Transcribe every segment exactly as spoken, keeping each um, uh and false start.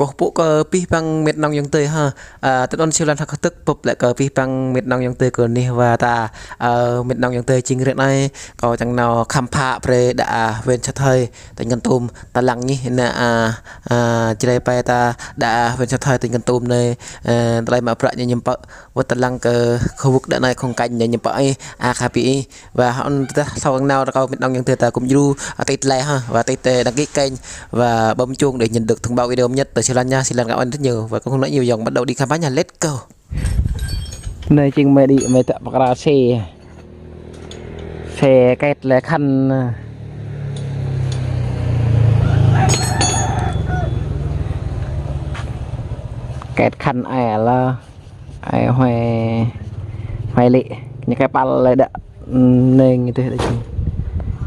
Pơpŭ kơ abih bang met nong ayŏng adơi ha. Ơ, tơdơi anŭn sĭ lăn hơ̆k hơdơ̆k pơpŭ lĕ kơ abih bang met nong ayŏng adơi kơ anih wa ta, ơ, met nong ayŏng adơi jing rĕ anai, kâo čang nao khám phá brơi đa huyện Sa Thơi, tỉnh Kon Tum, ta lăng anih, anai, ơ, ơ, Jrai Pai ta đa huyện Sa Thơi, tỉnh Kon Tum anai, ơ, tơlơi mă bruă ñu ñăm pă, wơ̆t ta lăng kơ khu vực đa anai khung cảnh ñu ñăm pă ih, a, khá pĭ ih. Wa hơ̆n tơdah hlâo kơ nao rơkâo met nong ayŏng adơi ta gum djru, a, tip like ha, wa tip, ơ, đăng ký kênh, wa bấm chuông để nhận được thông báo video mới nhất. Tơ sĭ lăn nha, sĭ lăn kơ ôn rất nhiều. Wa không nói nhiều dòng, bắt đầu đi khám phá nha, let's go. Anai jing mơi đĭ, mơi tăk pơkra xe. Xe ket lĕ khăn. Ket khăn ai lă. Ai huai, huai lĕ. Ñu kơpal lĕ đa, ơ, neng ñu tih đa čih.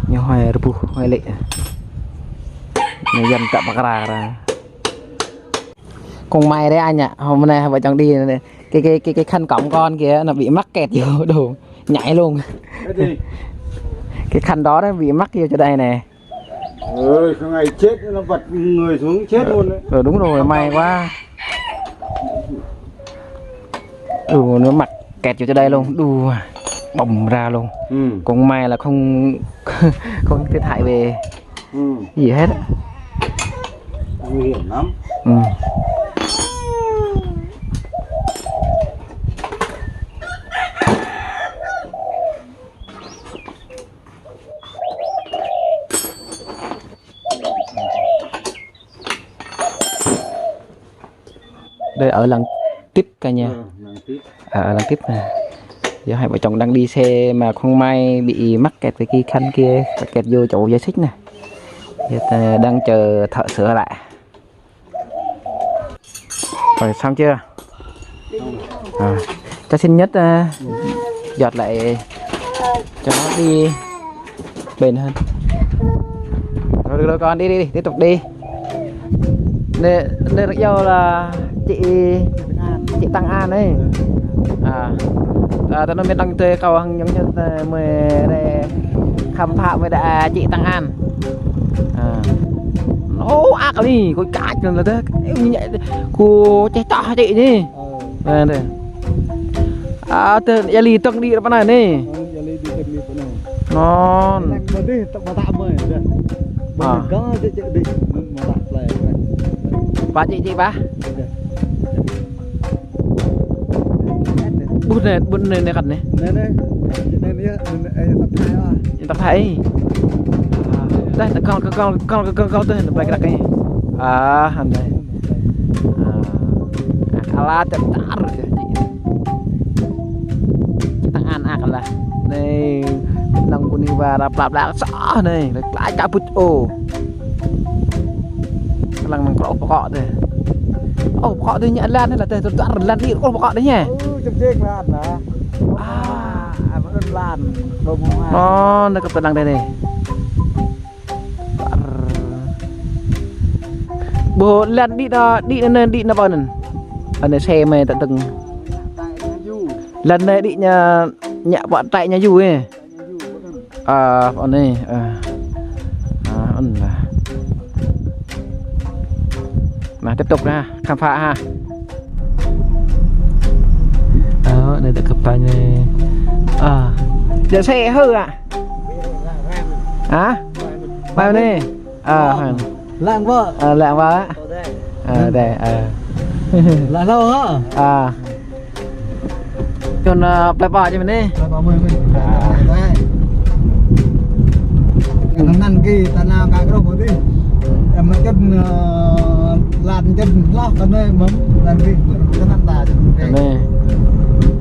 Ñu huai rơbuh, huai lĕ. Ñu yăn tăk pơkra kra. Kông Mai đấy anh ạ, hôm nay vợ chồng đi, cái, cái, cái, cái khăn cổng con kìa, nó bị mắc kẹt vô đồ, nhảy luôn. Cái gì? Cái khăn đó nó bị mắc vô chỗ đây nè. Ơi, cái ngày chết nó bật người xuống chết luôn đấy. Ờ, đúng rồi, may quá. Ừ, nó mắc kẹt vô chỗ đây luôn, đu, bùng ra luôn. Ừ. Cũng may là không, không thiệt hại về, ừ, gì hết á. Nguy hiểm lắm. Ừ. Đây ở lăng tiếp cả nhà. Ờ, lăng tiếp. Ờ, ở lăng tiếp nè. Giờ hai vợ chồng đang đi xe mà không may bị mắc kẹt với cái khăn kia, mắc kẹt vô chỗ dây xích nè. Giờ ta đang chờ thợ sửa lại. Rồi, xong chưa? À, cho xin nhích, à, giọt lại cho nó đi bền hơn. Rồi, được rồi, con đi, đi, đi, tiếp tục đi. Nê, nê rất yêu là chị, chị Tăng An ấy. À, à, tao nói biết đăng thuê cầu hăng giống như là mười đây khám phá với đã chị Tăng An. À. Ô, ác lý, cô cá chân là thế. Em nhảy, cô chết tao hả chị nhỉ? Ờ. Nè, nè. À, thế, ya li tông đi ra bên này nè. Ờ, ya li đi tông đi bên này. Non. Đang bên đây, tông mà tạm mời, nè. Bên này có chị, chị đi, mà tạm lại. Ba chị, chị ba? Dạ. Ƀuh anai, ƀuh anai, anai kăt anai. Anai, anai. Anai, anai, anai, anai, anai, anai. Anai tăp Thái. Dah, tăp kong, kong, kong, tơl, anai plơi kơđăk anai. Ah, anai. Ah. Ala tăp tar. Tăng An ak lah. Anai, nang kuni wara plak plak sah anai. Plak kabut, oh. Lăng nang krô pơkŏ dih. Ô, pơkŏ dih ñă lan lah dih, tơdar lan đĭ krô pơkŏ dih ñă. Ơ, čơm čeng lan lah. Ah, mơ̆n lan. Ơ, anai kơ tơlăng dih anai. Ƀu lan đĭ nă, đĭ nă, đĭ nă pơ anŭn. Anai xe mơi tơdang. Lan anai đĭ ñă, ñă pơ trại ñă yŭ ê. Ơ, anai, ơ. Ơ, anŭn lah. Nah, tiếp tục ha, khám phá ha. Ơ, anai tăp kơpă anai. Ơ, jă xe hơ à? Hă? Ƀai anai. Ơ, hă. Lăng wă. Ơ, lăng wă. Ơ, deh, ơ. Lăng lâo hă? Ơ. Čun, ơ, plơi pla čih mơ̆n anai. Plơi pla mơ̆n, mơ̆n. À. Anŭn anŭn kơ ta nao kơ krô pơ dih. Em mă čun, ơ, lan čun hloh kơ anai mơ̆n, lan kơ kơ anŭn ta čun. Anai.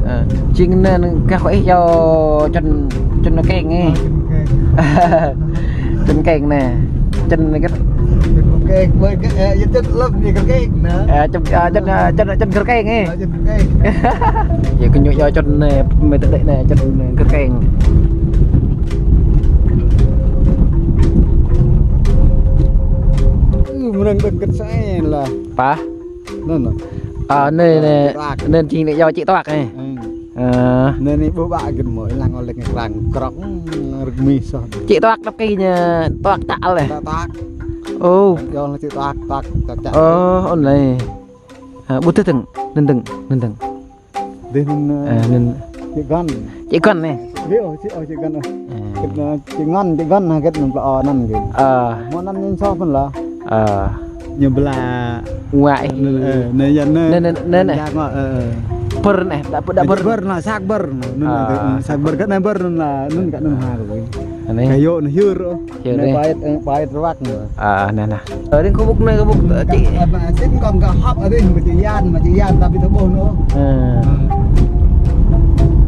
Ơ, jing anai kơ kơ ih yua čun, čun keng anai. Ơ, čun keng. Čun keng anai. Čun anai kơ. Čun keng, ƀơi kơ, ơ, yua čun lơ̆m anai kơ keng anai. Ơ, čun, ơ, čun, ơ, čun, čun kơ keng anai. Ơ, čun keng. Yua kơ ñu yua čun anai, mơi tơdơi anai, čun anai kơ keng. Ư, mơnăng đơ̆ng kơt sai lah. Pă? Anŭn, anŭn. Ơ, anai, anai, anai jing anai yua čĭ tuak anai. Ơ. Anai anai ƀuh ƀă gơ̆n mơ̆, lăng ôh lĕ krang krŏk, rơ̆k mih soh. Čĭ tuak tăp kơ ñu, tuak čăl lĕ. Tuak, tuak. Ơ. Yŏng lĕ čư̆ tuak, tuak, tuak, čăk. Ơ, ôn lĕ. Ơ, ƀu tơdơ̆ng, nơ̆ng dơ̆ng, nơ̆ng dơ̆ng. Dih nơ̆ng, ơ, nơ̆ng. Čư̆ găn. Čư̆ găn anai. Dih, ơ, čư̆, ơ, čư̆ găn, ơ. Ơ. Kĕt, ơ, čư̆ găn, čư̆ găn, ha, kĕt nơ̆ng pla, ơ, anăn kĕt. Ơ. Mơ̆ anăn ñu soh pơ̆n lah. Ơ. Ñu pla. Wah, ih. Nơ̆ng, ơ, nơ̆ng, yă, nơ̆ng. Nơ̆ng, nơ̆ng, nơ̆ng, nơ̆ng. Yă, ngŏ, ơ, ơ. Bơr anai, dak bơr, dak bơr. Bơr anai, sak bơr. Nơ̆ng, ơ, ơ, sak bơr, kĕt anai bơr anai lah, nơ̆ng kĕt nơ̆ng ha kơ. Anai. Kayu anai hyưr, ơ. Hyưr anai. Anai pait, ơ, pait rơwak anai. Ơ, anai, anai. Ơ, ring kơbŭk anai, kơbŭk, ơ, čư̆. Ơ, ba, sĭt kong kơ hŏp, ơ, ring kơ čư̆ yan, mă čư̆ yan, tapi tơƀôh anai. Ơ.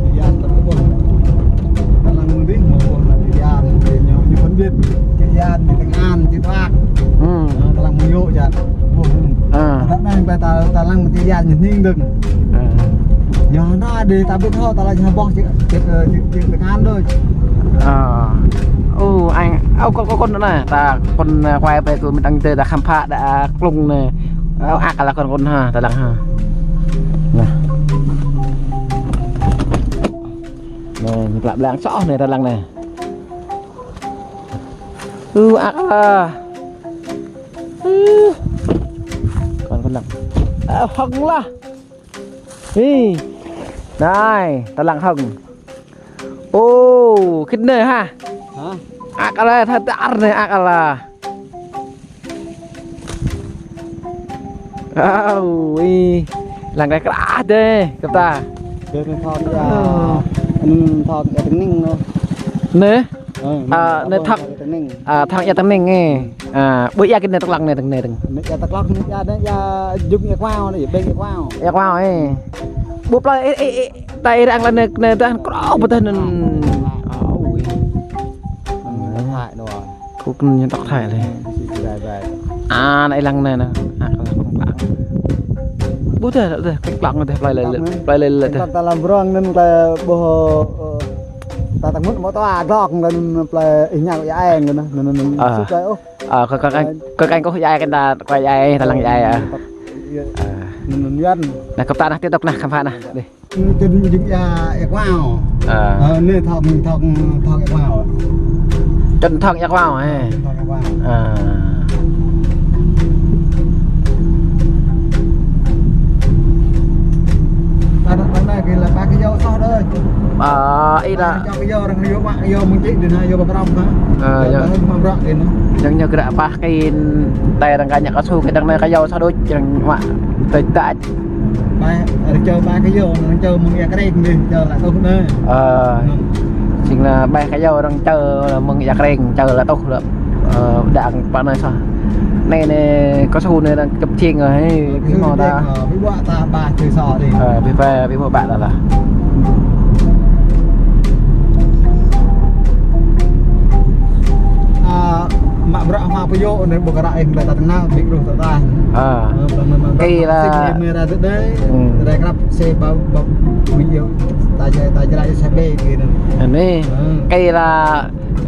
Čư̆ yan, tapi tơƀôh. Tơlăng mơ̆ng dih, mơ̆ng ƀôh anai čư̆ yan, ñu, ñu phân biệt. Čư̆ yan, čư̆ tơngan, čư̆ tuak. Ơ, tơlăng mơ̆ng yŏ čar. Ƀôh anai. Ơ. Tơlăng anai, ba ta, tơlăng mơ̆ng čư̆ yan, ñu hning dơ̆ng. Ơ. Ñu anai dih, tapi thâo, tơlăng ñu ƀôh čư̆, čư̆, ơ, čư̆, čư̆ tơngan đôč. Ơ. Ơ, anh, ơ, kơ, kơ, kơ anai, ta, kơ, ơ, quay về kơ mơ̆ng tơ̆ng tê, ta khám phá, ta, ơ, klung anai. Ơ, ăk lah kơ, kơ ha, tơlăng ha. Anai. Anai, ñu pla blang soh anai, tơlăng anai. Ơ, ăk lah. Ơ. Kơ, kơ lăng. Ơ, hŏng lah. Ih. Anai, tơlăng hŏng. Ô, kĕt anai ha. Hă? Ăk lah, tha tar anai, ăk lah. Au, ih. Lăng anai krah dih, kơ ta. Dih anai thâo yă. Ơ. Anai thâo yă tơning anai. Anai? Ơ, ơ, anai thâo yă tơning. Ơ, thâo yă tơning anai. Ơ, ƀu yă kĕt anai tơlăng anai, tơlăng anai, tơlăng. Anai yă tơlăng, anai yă, anai yă jum yă kwao anai, yă ƀing yă kwao. Yă kwao, ơ. Ƀu plơi, ơ, ơ, ơ, ta ih răng lah anai, anai ta krô ƀu tơ̆ anŭn. Ơ, ui. Anai thâo anai. Kŭk anŭn ñu tŏk thai lĕ. Ơ, anai lăng anai anai. Ăk lah kong klăng. Ƀu tơ̆, tơ̆, kong klăng tơ̆, plơi lĕ, plơi lĕ, lĕ tơ̆. Kong ta lăm brong anŭn ta ƀôh, ơ, ta tơ̆ng mŭt mơ̆ ta glŏk anŭn plơi ih ñăk yă ai anŭn, anŭn, anŭn, anŭn. Ơ. Sĭt plơi ôh. Ơ, kơ, kơ, kơ, kơ, kơ, kơ, yă ai kơ ta, kơ yă ai, tơlăng yă ai, ơ. Ơ. Anŭn, anŭn yăn. Anai kơ ta anai tiếp tục anai, khám phá anai. Dih. Čun jing yă, yă kwao. Ơ. Ơ, anai thâo, thâo, thâo yă kwao. Čun thâo yă kwao, ơ. Čun thâo yă kwao. Ơ. Anai, anai kơ lah ba kơ yâo soh đôč. Ơ, ih lah. Ba kơ yâo arăng yâo mă, yâo mơ̆ng čư̆ dih anai, yâo ba prăm hă. Ơ, yâo. Ba hơ̆k mă bruă dih anai. Yang ñu kră pah kơ anai arăng kơ ñăk kơ su kơ dăng anai kơ yâo soh đôč, arăng mă tơ̆ tơ̆. Ƀai, arăng čơ ƀai kơ yâo, arăng čơ mơ̆ng ia kreng dih, čơ lă tuh dih. Ơ. Anŭn. Sĭt lah ƀai kơ yâo arăng čơ mơ̆ng ia kreng, čơ lă tuh lă. Ơ, đang pă anai soh. Anai anai, kơ su anai arăng kơp čing ơi, ơ, ƀu hmâo ta. Ƀu ƀuă ta ƀai čơ soh dih. Ơ, ƀu ƀai, ƀu hmâo ƀai lah. Ơ, mă bruă hmâo pơyô anai ƀu kơ ră ih ƀai ta tơnap, ƀing ruh ta ta. Ơ. Ơ, ƀai mă bruă. Kơ lah. Sĭt mơ̆ ră tơdơi. Ơ. Ră krăp sĕ ba, ba, ƀing yâo. Ta jai, ta jai ră sĕ ƀe kơ anŭn. Anai. Ơ. Kơ lah.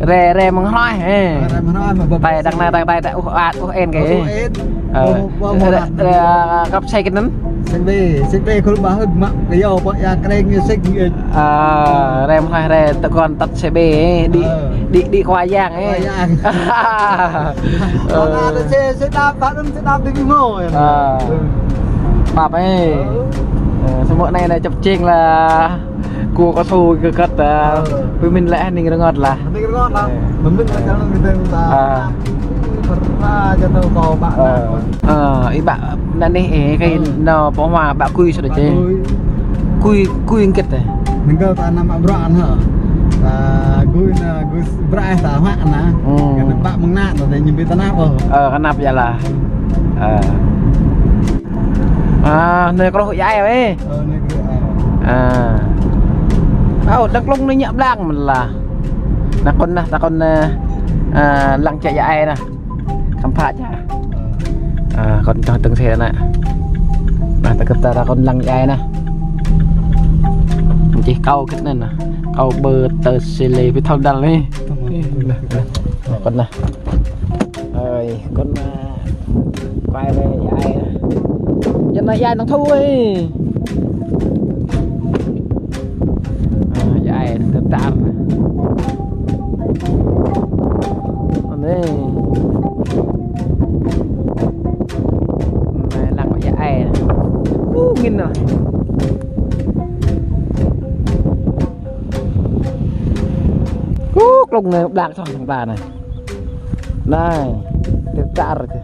Rai, rai mơ̆ng hrơi, ơ. Rai mơ̆ng hrơi mă ƀơ̆. Tơ̆ dăng anai, tơ̆, tơ̆, tơ̆, uh, ăt, uh, en kơ. Uh, en. Ơ, uh, uh, uh, rai, rai, rai, kăp sĕ kơ anŭn. Sĕ ƀe, sĕ ƀe khul ba hơ̆k mă, kơ yâo pă ia kreng ia sĕ kơ. Ơ, rai mơ̆ng hrơi, rai tơ̆ kơ anŭn tăt sĕ ƀe, ơ, đĭ, ơ, đĭ, đĭ kơ Khua Yang, ơ. Khua Yang. Ơ. Anŭn tơ̆ sĕ, sĕ đap, ba anŭn sĕ đap đĭ mơ̆, ơ. Ơ. Pap, ơ. Ơ. Ơ, samơ̆ anai anai čăp čing lah. Kơ kơ su kơ kăt, ơ, ơ, pơmĭn lĕ hơning rơngot lah. Hơning rơngot lah. Ơ. Pơmĭn lĕ kơ anŭn kơ tơ̆ng ta. Ơ. Pơrơma čơ tơ̆ kâo ƀă. Ơ. Ơ, ih ƀă anai anai, ơ, kơ, ơ, anŭn pô hmua ƀă Kui sô đa čê. Ƀă Kui. Kui, Kui hơget tơ̆. Nơ̆ng kơ ta anăm ƀă bruă anŭn hă. Ta Kui anŭn, Kui bruă ta hmua anŭn. Ơ. Kơ anăm ƀă mơ̆ng anŭn, ta ñu ƀu tơnap ôh. Ơ, tơnap yơh lah. Ơ. Ơ, anai kơ yă ai ôh. Ơ, anai kơ yă ai. Ơ. Ơ, đang klung anai ñăk blang mơ̆n lah. Anai kơ anai, ta kơ anai, ơ, lăng čư̆ yă ai anai. Khám phá ča. Ơ. Ơ, kơ čô tơ̆ng sĕ anai. Anai, ta kơ ta, ta kơ lăng yă ai anai. Čih kâo kơ anai anai. Kâo ƀơ tơ sê lê pơthâo dal anai. Anai, anai. Anai kơ anai. Ơi, kơ anai. Quay về yă ai. Yă anai yă ai đang thu ơi. Ơ, yă ai đang tơtar anai. Anai. Nă. Kuk lông anai, ƀlak soh sang ta anai. Anai, tơtar kơ.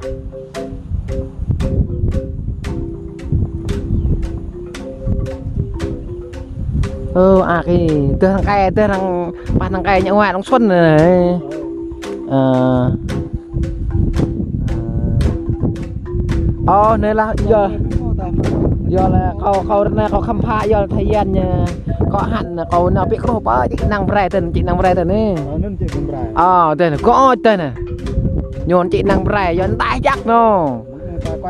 Ơ, a kơ, tơ̆ arăng kơi, tơ̆ arăng, pă arăng kơi ñu wa nŏng sun anai. Ơ. Ơ, anai lah, yua, yua lah kâo, kâo ră anai kâo khăm phă, yua lah Thái Lan ñu, kâo hăn, kâo nao pĭ kruh pă, či năng brai tơ̆n, či năng brai tơ̆n anai. Ơ, anŭn či năng brai. Ơ, tơ̆ anai, kâo ôh tơ̆ anai. Ñu či năng brai, yua anŭn tah jak nô.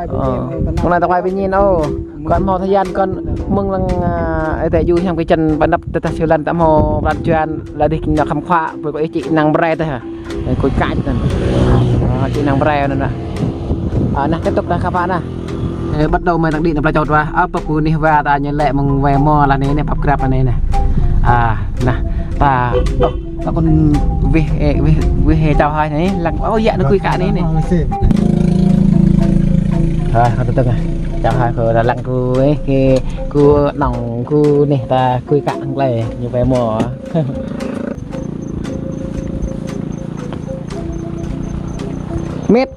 Ơ, anai ta quay pơñen ôh. Kâo hmâo Thái Lan, kâo mơ̆ng lăng, a, ơi adai yua hiam kơ čăn ƀơi anăp tơdah siu lăn ta hmâo pran jua, lah dih ñu khăm khua, ƀơi kâo ih či năng brai tơ̆ hă. Ơ, kâo kač tơ̆n. Ơ, či năng brai anŭn nă. Ơ, anai, tiếp tục anai khăm phă anai. Ơ, bắt đầu mơi tăng đi nă plơi chốt wa. Ơ, pơpŭ anih wa ta ñu lĕ mơ̆ng wai mơ̆ lah anai, anai pap Grab anai nă. A, anai, ta, ơ, ta kŏn wih, ơ, wih, wih, ơ, čao hai anai, lăng, ơ, yă anai kui kă anai nă. Ơ, kơ tơ̆ng, čao hai kơ ta lăng kơ, ơ, kơ, kơ nŏng kơ anai ta kui kă hăng tơlơi, ñu wai mơ̆. Mĕt.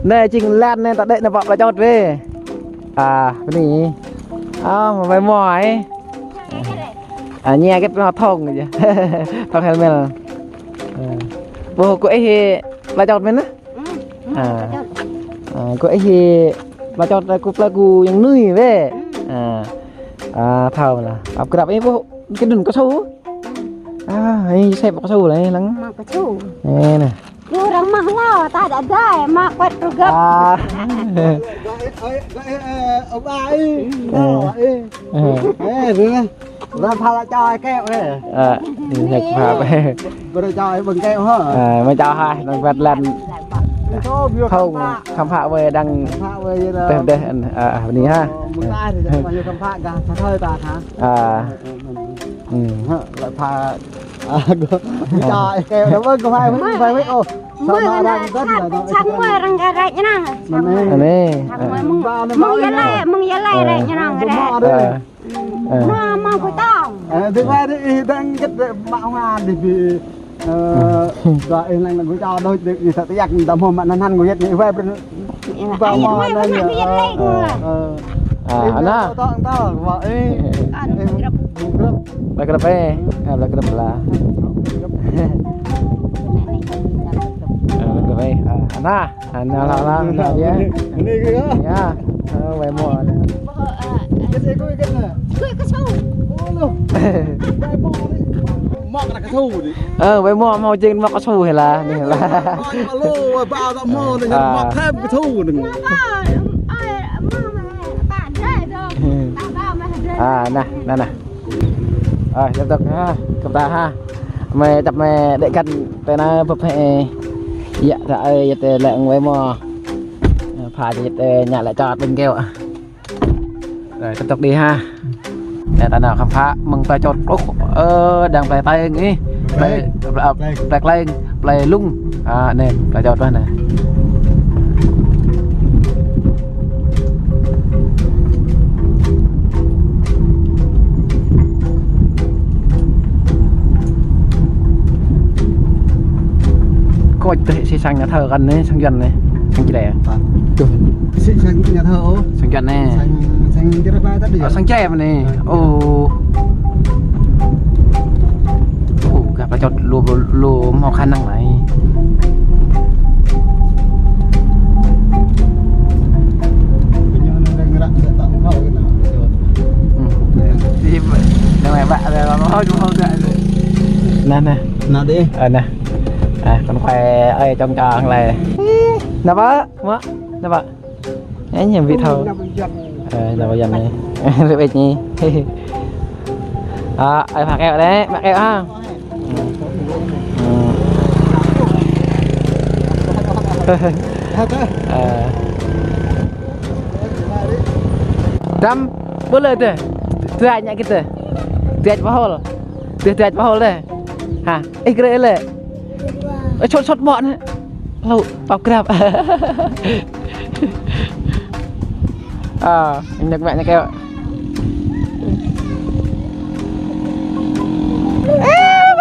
Anai jing lăn anai ta đĕ nao pơ plơi chốt weh. A, bơni. A, wai mơ̆ ai. A, ñu gĕt nao thŏng yơh. Thŏng helmet. Ơ. Ƀuh kơ ih plơi chốt mơ̆n nă? A. A, kơ ih plơi chốt kơ plơi kơ yang nui weh. A. A, thâo lah. Ăp Grab ih ƀuh kơ đŭn kơ su. A, ih sep kơ su lah ih lăng. Mă kơ su. Ơ, anai. Yua arăng mă hlâo, ta đa đai, mă kuat rơgăp. A. Ơ, ơ, ơ, ơ, ơ, ơ, ơ. Ơ, ơ, ơ, ơ, ơ, ơ. Ơ, anai, anai, pha la čao keo, ơ. Ơ, anai, anai, pha. Ƀu đa čao ƀơ̆ng keo hă. Ơ, mơi čao hai, anŭn kuat lăn. Thŏng, khăm phă wai đang. Khăm phă wai yơh. Tơ̆ dêh, ơ, ơ, bơni hă. Ơ, mơ̆ng ta ri, khăm phă gah, sa thơi ta hă. Ơ. Ơ, ơ, ơ. Ơ. Hă, lăi pha A, kơ, kơ, kơ, kơ, kơ, kơ, kơ, ôh. Mơi, mơi, mơi, mơi, mơi, mơi, mơi, răng gah rek ñu năng. Anai. Mơi, mơi, mơi, mơi, yơh lĕ, mơi, yơh lĕ, rek ñu năng, rek. Ơ. Ơ. Mơi, mơi, kơ tong. Ơ, đi, đi, đi, đang gĕt, đi, mă hoa, đi, đi. Ơ, dua, ih lăng, lăng, kơ tong, đôi, đi, đi, sa, tiak, ta mơ̆, mă, năn, năn, kơ gĕt, đi, đi, đi. Ba ma năn, yơh. Ơ, ơ. A, anai. Tong, tong, wa, ih. Ih, bơni. Plơi Grab, ơ. A, plơi Grab lah. A, plơi Grab, ơ. A, anai. Anai lah, lah, lah, yơh. Anai kơ yơh. Yơh. Ơ, wai mơ̆. Kơ su, kơ su. Ơ, wai mơ̆, mơ̆ jing mă kơ su hă lah, anai lah. Ơ, ba, ba, ba, mơ̆, anai, mă thêm kơ su anai. A, anai, anai, anai. Ơ, tiếp tục ha, kơp ta ha. Mơi čăp mơi đĕ kăn tơ anai bưp hĕ. Yă, ta ơi, yă tơ lĕ wai mơ̆. Ơ, pha yă tơ ñu lĕ čăt ƀing keo. Rồi, tiếp tục đi ha. Anai ta nao khám phá mơ̆ng plơi chốt. Ơ, đang plơi Tây ih. Plơi, plơi, plơi Kleng, plơi Lung. A, anai, plơi chốt anai. Kôč tơ sĭ sang nhà thờ kăn anai, sang Yuan anai, sang Jrai. Sĭ sang nhà thờ ôh. Sang Yuan anai. Sang, sang Jrai ta đi. Ơ, sang Jrai anai. Ơ. Ô. Ô, gah plơi chốt lu, lu, lu mơ̆ khả năng anai. Ơ. Đi, đang mẹ bạn rồi, mơ̆ hôi, mơ̆ hôi. Anai, anai. Anai đi. Ơ, anai. A, kâo quay, ơi, čŏng čŏng lĕ. Anai, pă? Mă? Anai, pă? Ơ, ñu ƀu thâo. Ơ, anai, pă Yuan anai. Rơbet anai. A, ơi, pha keo đĕ, pha keo ha. Ơ. Dăm, ƀu lĕ tơ. Tơ ñu kơ tơ. Tơ pơhol. Tơ, tơ pơhol đĕ. Ha, ih krê lĕ. Ơ, sốt, sốt ƀơ̆ng anai. Lu, pap Grab. A, ñu mă ñu keo.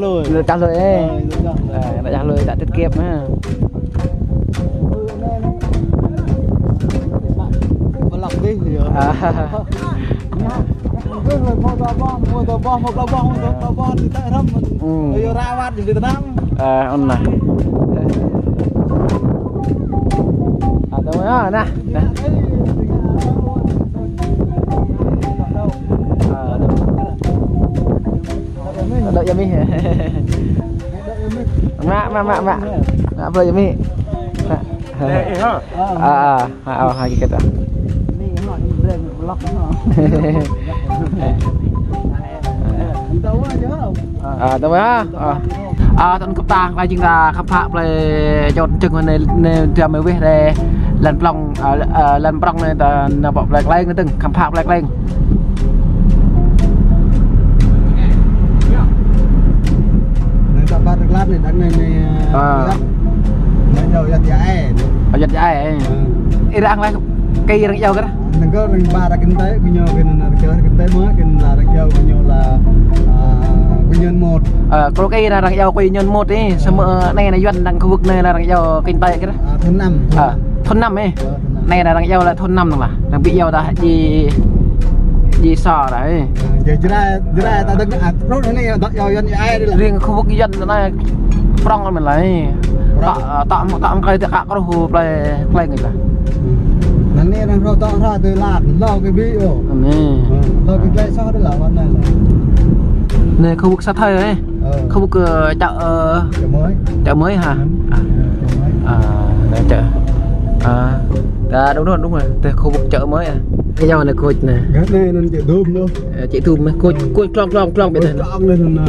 lui. Lui čah lui, ê. Ơ, lui čah lui. Ơ, lui čah lui, ta tiết kiệm ha. Ơ, anai, anai. Ƀlŏk dih, yơh. Ah. Mua tơ ƀơ̆ng, mua tơ ƀơ̆ng, mua tơ ƀơ̆ng, mua tơ ƀơ̆ng, mua tơ ƀơ̆ng, đi tơ răm. Ừ. Ơ, yơh, ră wăt, đi tơ răm. Ơ, anŭn nah. Ơ, tơ ƀơ̆ng, ơ, nah. Nah. Ơ, đậu yơh mih. Mă, mă, mă, mă. Mă, đậu yơh mih. Mă. Ơ, ơ, ơ, ơ, hai kơ ta. Ơ, tơ ƀơ̆ng, ơ. Ơ, tơ ƀơ̆ng, ơ. Ơ, tơ̆ng kơp ta, lai jing ta khăp phă plei jot jơ̆ng anai, anai, dram mơwih dih, lŏn prŏng, ơ, ơ, lŏn prŏng anai ta, nao pơ plei Kleng anai tơ̆ng, khăp phă plei Kleng. Anai ta ƀar rơklat anai, đang anai, anai, ơ, ơ. Anai jao yat ia ai. Ơ, yat ia ai, ơ. Ơ. Ih arăng lai kơ arăng iâu kơ? Anai kơ arăng ba arăng kintơi, kơ ñu kơ anai arăng kơ kintơi mơ̆, kơ anai arăng iâu kơ ñu là, à, quy nhân một. Ơ, kơ kơ arăng iâu quy nhân một ih, samơ̆, ơ, anai anai Yuan đang khu vực anai là arăng iâu kintơi kơ? À, thôn năm. Ơ, thôn năm ih. Ơ, thôn năm. Anai là arăng iâu là thôn năm anŭn lah. Arăng ƀu iâu dah ji, ji sô dah ih. Ơ, ji Jrai, Jrai ta đang, à, rốt anai ta iâu Yuan ia ai dih lah. Riêng khu vực Yuan anai prŏng mơ̆n lah ih. Prŏng. Tŏ, ơ, tŏ, tŏ mơ̆ng kơi tơ kơ kruh plei Kleng anai lah. Anai arăng rŏ tŏ rŏ tơ lăp, lŏ kơ ƀiă ôh. Anai. Ơ, lŏ kơ plei sô dih lah, wăt anai lah. Anai khu vực sa thơi ih. Ơ. Khu vực, ơ, chợ, ơ, chợ mới. Chợ mới hả? Ừ. À. Chợ mới. À, đây chợ. À, đã, đúng rồi, đúng rồi. Đây khu vực chợ mới à. Cái dòng này khu vực này. Cái này nó chợ Đôm đó. Ơ, chợ Đôm này. Khu, khu Klong, Klong, Klong bên này. Klong này là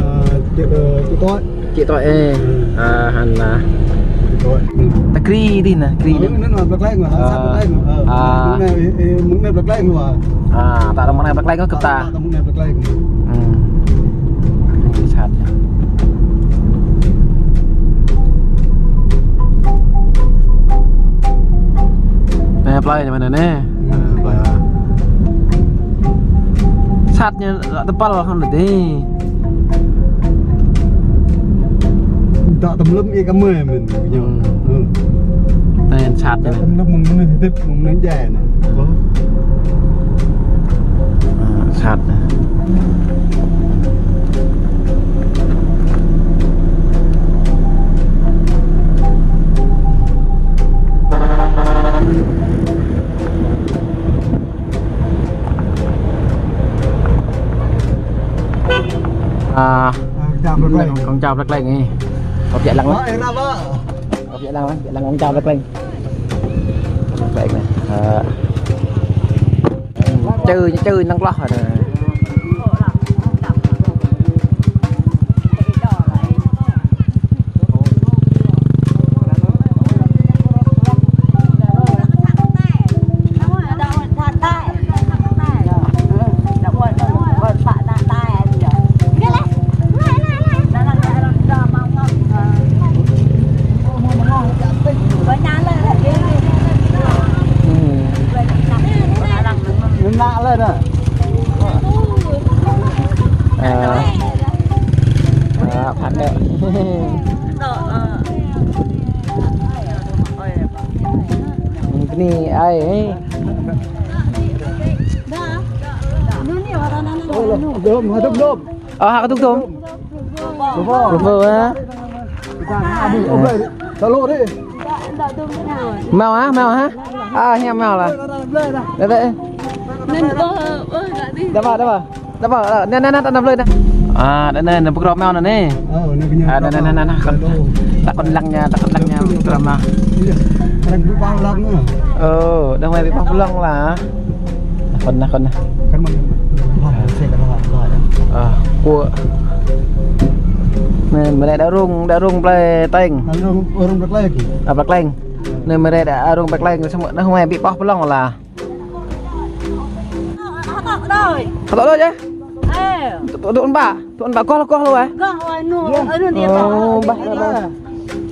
chợ, ơ, chợ Tôi. Chợ Tôi, ê. Ừ. À, hăn là. Chợ Tôi. Ừ. Ta Kri dih anai, Kri dih. Ơ, anai anai plei Kleng, ơ, sa plei Kleng, ơ. À. Mơ̆ng anai, ơ, mơ̆ng anai plei Kleng, ơ. À, ta mơ̆ng anai plei Kleng kơ ta. Ta, ta mơ̆ng anai plei Kleng. Ơ. Anai sat. Plơi anai mơ̆n anai. Sat ñu lăi tơpăl hăng anai dih. Dŏ tơm lơ̆m ia kơ mơi mơ̆n ñu. Anai sat ñu. Dŏ tơm lơ̆m mơ̆ng anai hơdip mơ̆ng anai jai anai. Sat. À, kông chào plek plek anai. Kông chào plek plek. Kông chào plek plek. Plek plek anai. Ờ. Čư̆, čư̆ năng kloh. Ờ. Ờ, phạt đấy. Cái này ai ấy. Ơ, hă kơ tŭk tŭm. Lơ̆m. Lơ̆m hă? Mâo hă, mâo hă? À, hiam mâo lah. Đây, đây. Đa ba, đa ba. Đa ba, đa ba. Anai, anai, anai, anai, plơi anai. À, anai, anai, anai, pơkrŏ mâo anai. Ơ, anai kơ ñu. À, anai, anai, anai, anai. Kơ, ta kơnơ̆ng lăng ñu, ta kơnơ̆ng lăng ñu, pơkrŏ mâo. Iya. Kơnơ̆ng ƀu pơ̆ng lăng ñu. Ơ, đang mai ƀu pơ̆ng lăng lah. Anai kơ, anai kơ. Kơnơ̆ng mâo. Lăng, lăng, lăng. Ơ, kơ. Anai, mơ̆ anai đa rông, đa rông plơi Teng. Đa rông, rông plơi Kleng. À, plơi Kleng. Anai mơ̆ anai đa rông plơi Kleng, samơ̆ đang mai ƀu pơ̆ng lăng lah. Hơtŏk đôč. Hơtŏk đôč yơh? Ơ. Tŭ, tŭ, tŭ ƀă. Tŭ ƀă, koh, koh lu, ơ. Koh, ơ, nu, ơ, nu, dia koh. Ơ, ƀă, ƀă, ƀă.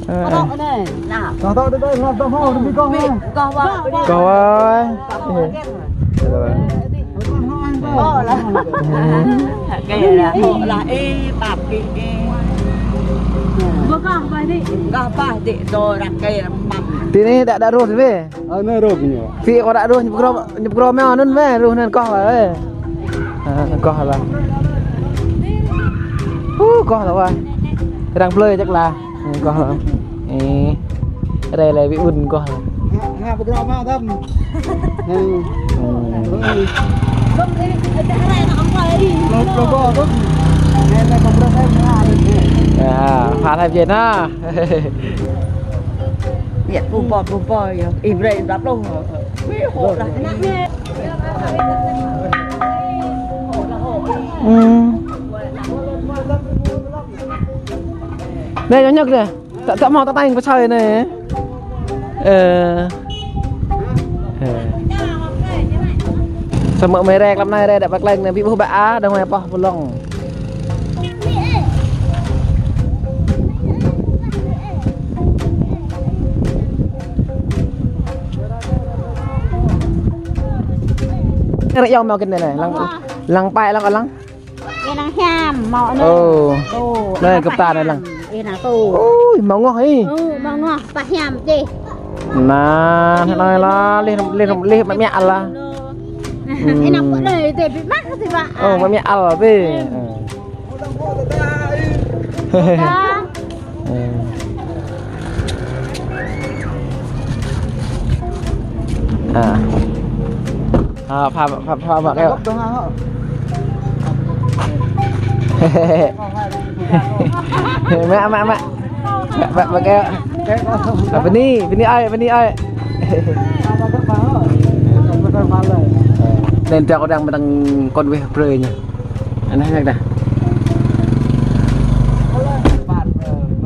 Hơtŏk anai. Nah. Hơtõk đôč, hơtŏk đôč, hơtŏk đôč, koh. Koh, koh. Koh, ơ. Koh lah. Kơ lah, koh lah, ơ, pap kơ, ơ. Koh ƀă dih. Koh ƀă dih, tơl ră kơ măm. Ti anai đa, đa rơ̆t wĕ. Ơ, anai rơ̆t ñu. Phi kơ đa rơ̆t ñu pơkrŏ, ñu pơkrŏ mâo anŭn wĕ, rơ̆t anŭn koh wĕ. À, koh lah. Ơ, koh lah wă. Arăng plơi čăk lah. Ơ, koh lah. Ơ. Rai lai ƀu ƀun koh lah. Hă, hă, pơkrŏ mâo tơm. Ơ. Ơ. Ơ. Ơ, ơ, ơ, ơ. À, phạt hai viên à. Yă, pơpô, pơpô, yă. Ih, brơi, dăp lông. Wih, hŏ lah. Ơ. Anai, ñu ñăk anai. Ta, ta hmâo ta taing pơsơi anai. Ơ. Ơ. Samơ̆ mơi rai lăm anai rai đa pơkleng anai ƀu ƀuh ƀă ah, đang mai pơ̆ng pơlông. Rơ̆ yŏng mâo kơ anai, lăng, lăng pă lăng lăng. Ih năng hiam, mâo anai. Ơ. Tŭ, anai gơ̆p ta anai lăng. Ih năng tŭ. Ôi, mâo ngŏh ih. Ơ, mâo ngŏh, pă hiam čih. Nah, anai lah, lih, lih, lih, mă mă lah. Ih năng pă anai, tê ƀu mă kơ si pă. Ơ, mă mă lah, tê. Ơ. Ơ. À. À, pha, pha, pha, pha, kơ. Mă, mă, mă. Mă, mă, mă, kơ. À, bơni, bơni ai, bơni ai. Anai ta kơđang mơ̆ng kŏn weh brơi ñu. Anai, anai dah.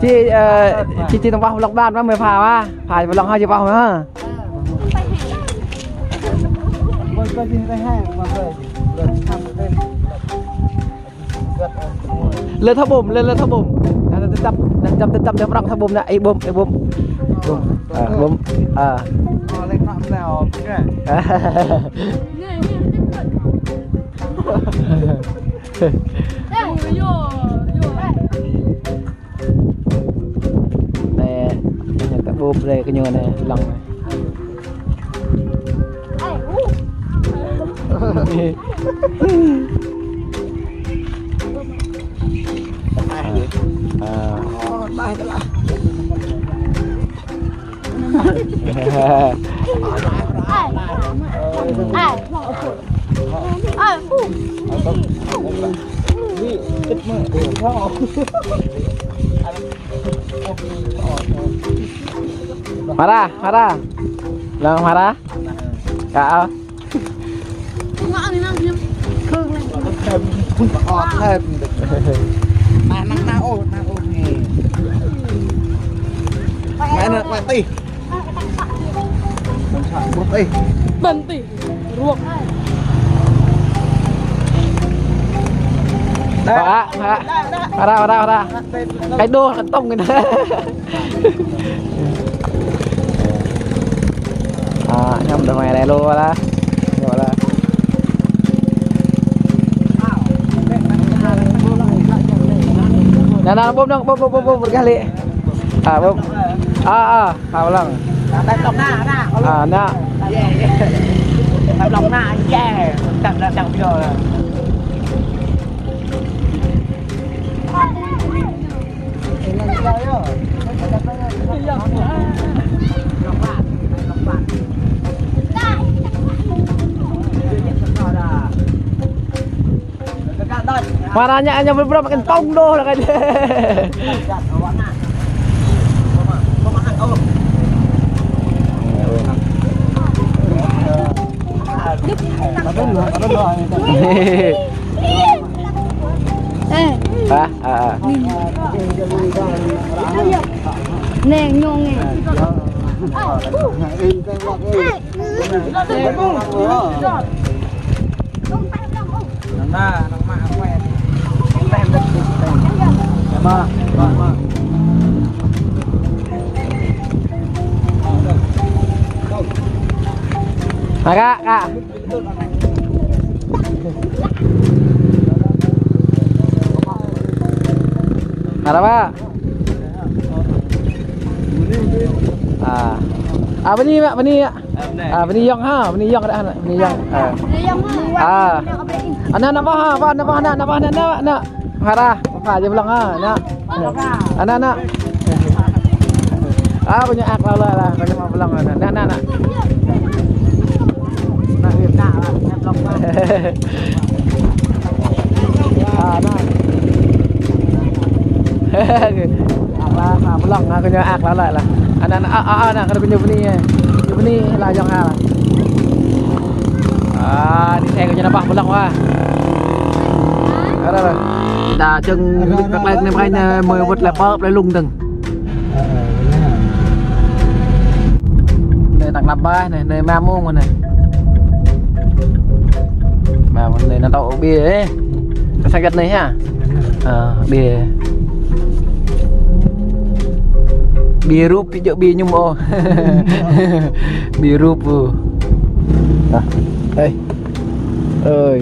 Či, ơ, či, či tơ̆ng pah blŏng ƀan mă mơi pha mă. Pha blŏng hă či pah mă. Lơ thâo ƀôm, lơ, lơ thâo ƀôm. Anai tơtăp, anai tơtăp, tơtăp, tơtăp, prŏng thâo ƀôm anai, ih ƀôm, ih ƀôm. Ƀôm. À, ƀôm. À. Anai, anai kơ ƀuh brơi kơ ñu anai, lăng anai. À. Mara, mara. Lăng mara. Ka. Nă, nă, nă, ô, nă, ô, nè. Nă, nă, nă, tih. Bơ̆n tih. Ruă. Hă, hă. Hara, hara, hara. Cái đô, cái tông cái này. À, năm đứa mày đây luôn đó. Rồi đó. Nă, nă, bơ̆n, bơ̆n, bơ̆n, bơ̆n, bơ̆n, bơ̆n, berkali. À, bơ̆n. À, à, à, bơ̆n. À, nă. Mara ñu, ñu berơ̆k makin tông đô lah kơ ñu. Hă, hă, hă. Nè, ñu nè. Hă, kă, kă. Hă, Pak. À. À, bơni, Pak, bơni, Pak. À, bơni yŏng hă, bơni yŏng đah, bơni yŏng. À. À. Ană, ană pă hă, pă, ană pă hă, ană, ană pă hă, ană, ană. Hara, pă hă, jing blŏng hă, ană. Ană, ană. À, kơ ñu ak hlâo hlâo lah, kơ ñu mă blŏng ană. Ană, ană, ană. Ană, ană, ană. À, ană. Ak lah, ha, blŏng, ha, kơ ñu ak lah, lah, lah. Ană, ană, a, a, a, ană, kơ ñu bơni, eh. Ñu bơni lah, yŏng ha lah. À, đi xe kơ ñu nao pơ blŏng wa. Ară, ară. Đa čơ̆ng bĭt pơklaih anai, pơklaih anai, mơi wơ̆t lĕ pơ, plơi Lung dơ̆ng. Anai tăng năp bah anai, anai mă mông anai. Mă mông anai nao tŏ ƀiă, eh. Kơ sang găt anai hă? Ờ, ƀiă. Ƀiă rup, ƀiă jơ̆ ƀiă mơñum ôh. Ƀiă rup ôh. Ơ. Ơi.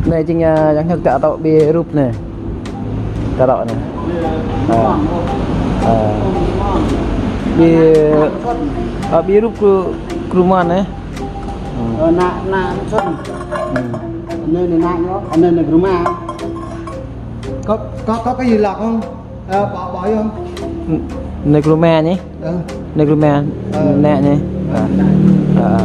Anai jing, a, yang hơ̆k čă tŏ ƀiă rup anai. Čă tŏ anai. A. A. Ƀiă, a, ƀiă rup kru-, kru mơ̆n anai. Hmm. Ơ, ană, ană Xuân. Hmm. Anai, anai, ană ñu, anai, anai kru mă. Có, có, có cái gì lạ không? Ơ, bỏ, bỏ vô. Anai kru mă nhỉ? Ơ. Anai kru mă. Ơ. Anai nhỉ? Ơ. Ơ, ơ.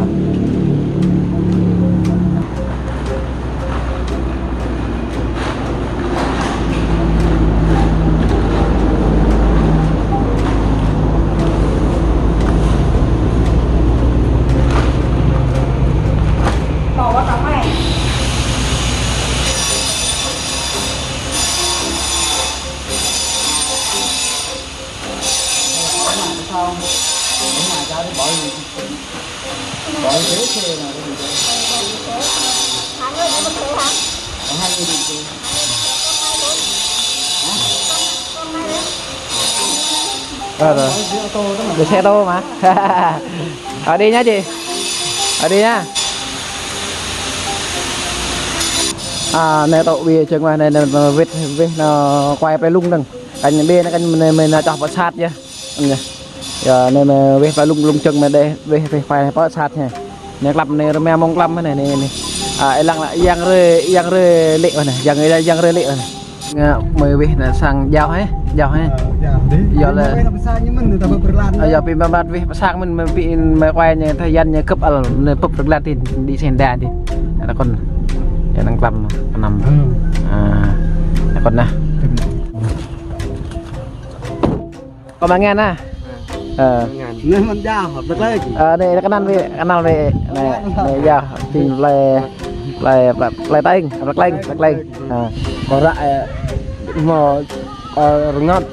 Ờ, rồi. Đi xe tô mà. Ờ, đi nhá chị. Ờ, đi nhá. À, anai tŏ wĭt čơ̆ng mơ̆n, anai, anai, anai, wĭt, wĭt anai, kuai plei Lung dơ̆ng. Kăn anai, anai, kăn anai, anai, anai, čŏh pơ sat yơh. Anai. Yơh, anai mơ̆ wĭt plei Lung, Lung čơ̆ng mơ̆ đeh, wĭt, wĭt kuai pơ sat yơh. Anai klăm anai, rơma mông klăm anai, anai, anai. À, ih lăng lă, yang rơi, yang rơi lĕ anai, yang, yang rơi lĕ anai. Ngă mơ̆ wĭt anai sang jao hĕ, jao hĕ. Ờ, jao. Yơh lĕ. Mơ̆ wĭt anai pơ sang ñu mơ̆n, ta pơ Prơglan. Ờ, yơh, pi mơ̆ wĭt pơ sang mơ̆n, mơ̆ pi in mơ̆ kuai ñu tha yan ñu kơp al, anai pơ Prơglan tin, đi sen đa tin. Anai kơn. Yơh anai klăm, anăm. Ừ. À, anai kơn anai. Kâo mă ngăn ah. Ờ. Anai mơ̆n jao, hơp lĕ lĕ. Ờ, anai, anai kơnăl wĕ, kơnăl wĕ. Anai, anai jao, tin plei, plei, plei, plei Teng, plei Kleng, plei Kleng. Ờ. Kâo ră, ơ, mơ̆, ơ, rơngot.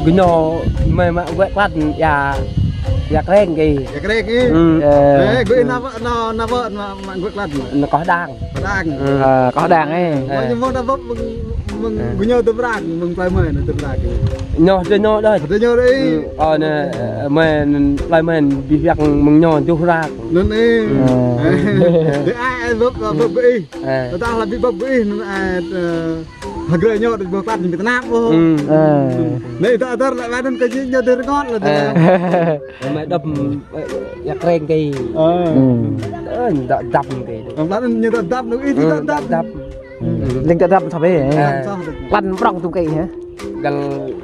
Gơñu mơ̆ mă wĕ klăn, ya, ya Kreng kơ. Ya Kreng kơ. Ừ. Ơ. Ơ, gơñu nao, nao, nao wĕ, mă, mă wĕ klăn. Nao Koh Đang. Đang. Ừ. Ờ, Koh Đang ih. Ơ. Mă ñu mơ̆ng ta bưp mơ̆ng, mơ̆ng, ơ, gơñu tơm rang, mơ̆ng plei mơ̆n tơm rang. Ñu, tơ ñu đơi. Tơ ñu đơi. Ừ. Ơ, anai, ơ, mơ̆n, plei mơ̆n, ƀiă biă mơ̆ng ñu tơm rang. Anŭn ih. Ừ. Ơ. Dêh ai, ai bưp, bưp ih. Ơ. Tơdah lă ƀu bưp ih, anŭn ai, ơ, hơgrê ñu đơi bưp klăn ƀu tơnap ôh. Ừ. Ơ. Anai ta adar lă anŭn kơ ñu, ñu đơi rơngot lă. Ơ. Mă đăp, ơ, ya Kreng kơ. Ơ. Ừ. Ơ, đăp, đăp kơ. Klăn anŭn ñu đăp, đăp, anŭn ih đăp, đăp. Đăp. Leng ta đăp thâo bĕ. Ơ. Klăn prŏng tŭ kơ hă? Găl,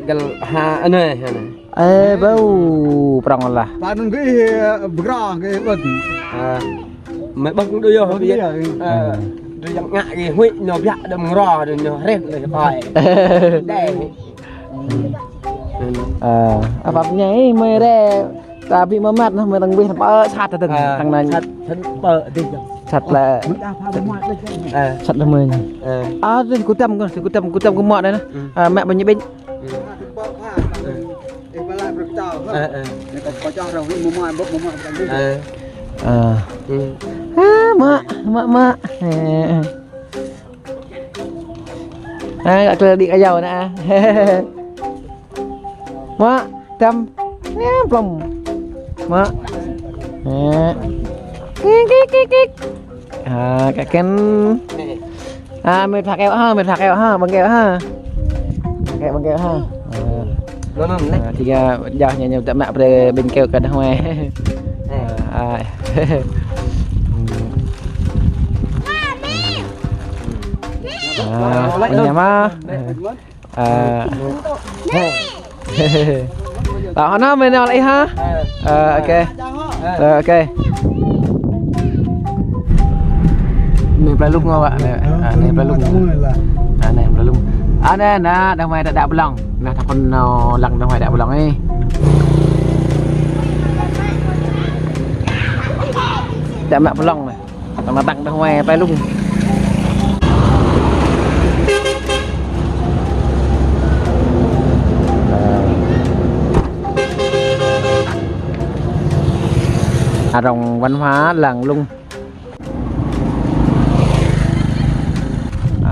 găl ha, anai, anai. Ơ, bâo prŏng lah. Klăn anŭn kơ ih, ơ, bơkra kơ ih ƀơ̆n. Ơ. Mơ̆ ƀơ̆n đơi yơh. Ƀơ̆n đơi yơh. Ơ. Đơi yang ngă kơ huĭ ñu biă đơ̆m ngro đơi ñu hrĕh đơi kơi. Đeh. Ơ, apa punya ih mơ̆ rĕ. Ta ƀu mơmăt anai mơ̆ tơng wĭt pơ sat tơdơ̆ng. Ơ, tơng anai. Sat, sat pơ dih. Sat lĕ. Ơ. Sat lĕ mơ̆n. Ơ. Ơ, dih kơtăm kơ, dih kơtăm, kơtăm kơ mă anai. Ừ. Ơ, mă ƀing ñu ƀing. Ừ. Ơ, ơ. Ơ. Ơ. Ừ. Ơ, mă, mă, mă. Ơ. Ơ, gak kơlơ đĭ kơ yua anai. Mă, tăm. Nè, plŏm. Mă. Nè. Kik, kik, kik, kik. À, kơ kăn. À, mĕt phak eo ha, mĕt phak eo ha, ƀơ̆ng keo ha. Phak eo, ƀơ̆ng keo ha. À. Anŭn, anŭn, anai. À, tơlơi jao ñu, ñu ta mă brơi ƀơ̆ng keo kơ đah huai. Ơ. À, à. À, anai mă. Ơ. Tơdah anŭn mơ̆ nao lĕ ha. Ơ, ok. Ơ, ok. Anai plei Lung hă, Wă? Anai, à, anai plei Lung. À, anai plei Lung. À, anai, anai, đah huai đă, đă blŏng. Anai, ta pơ̆n nao lăng đah huai đă blŏng ih. Đă mă blŏng anai. Tơ̆ng anai tơ̆ng đah huai plei Lung. Arăng văn hóa làng Lung.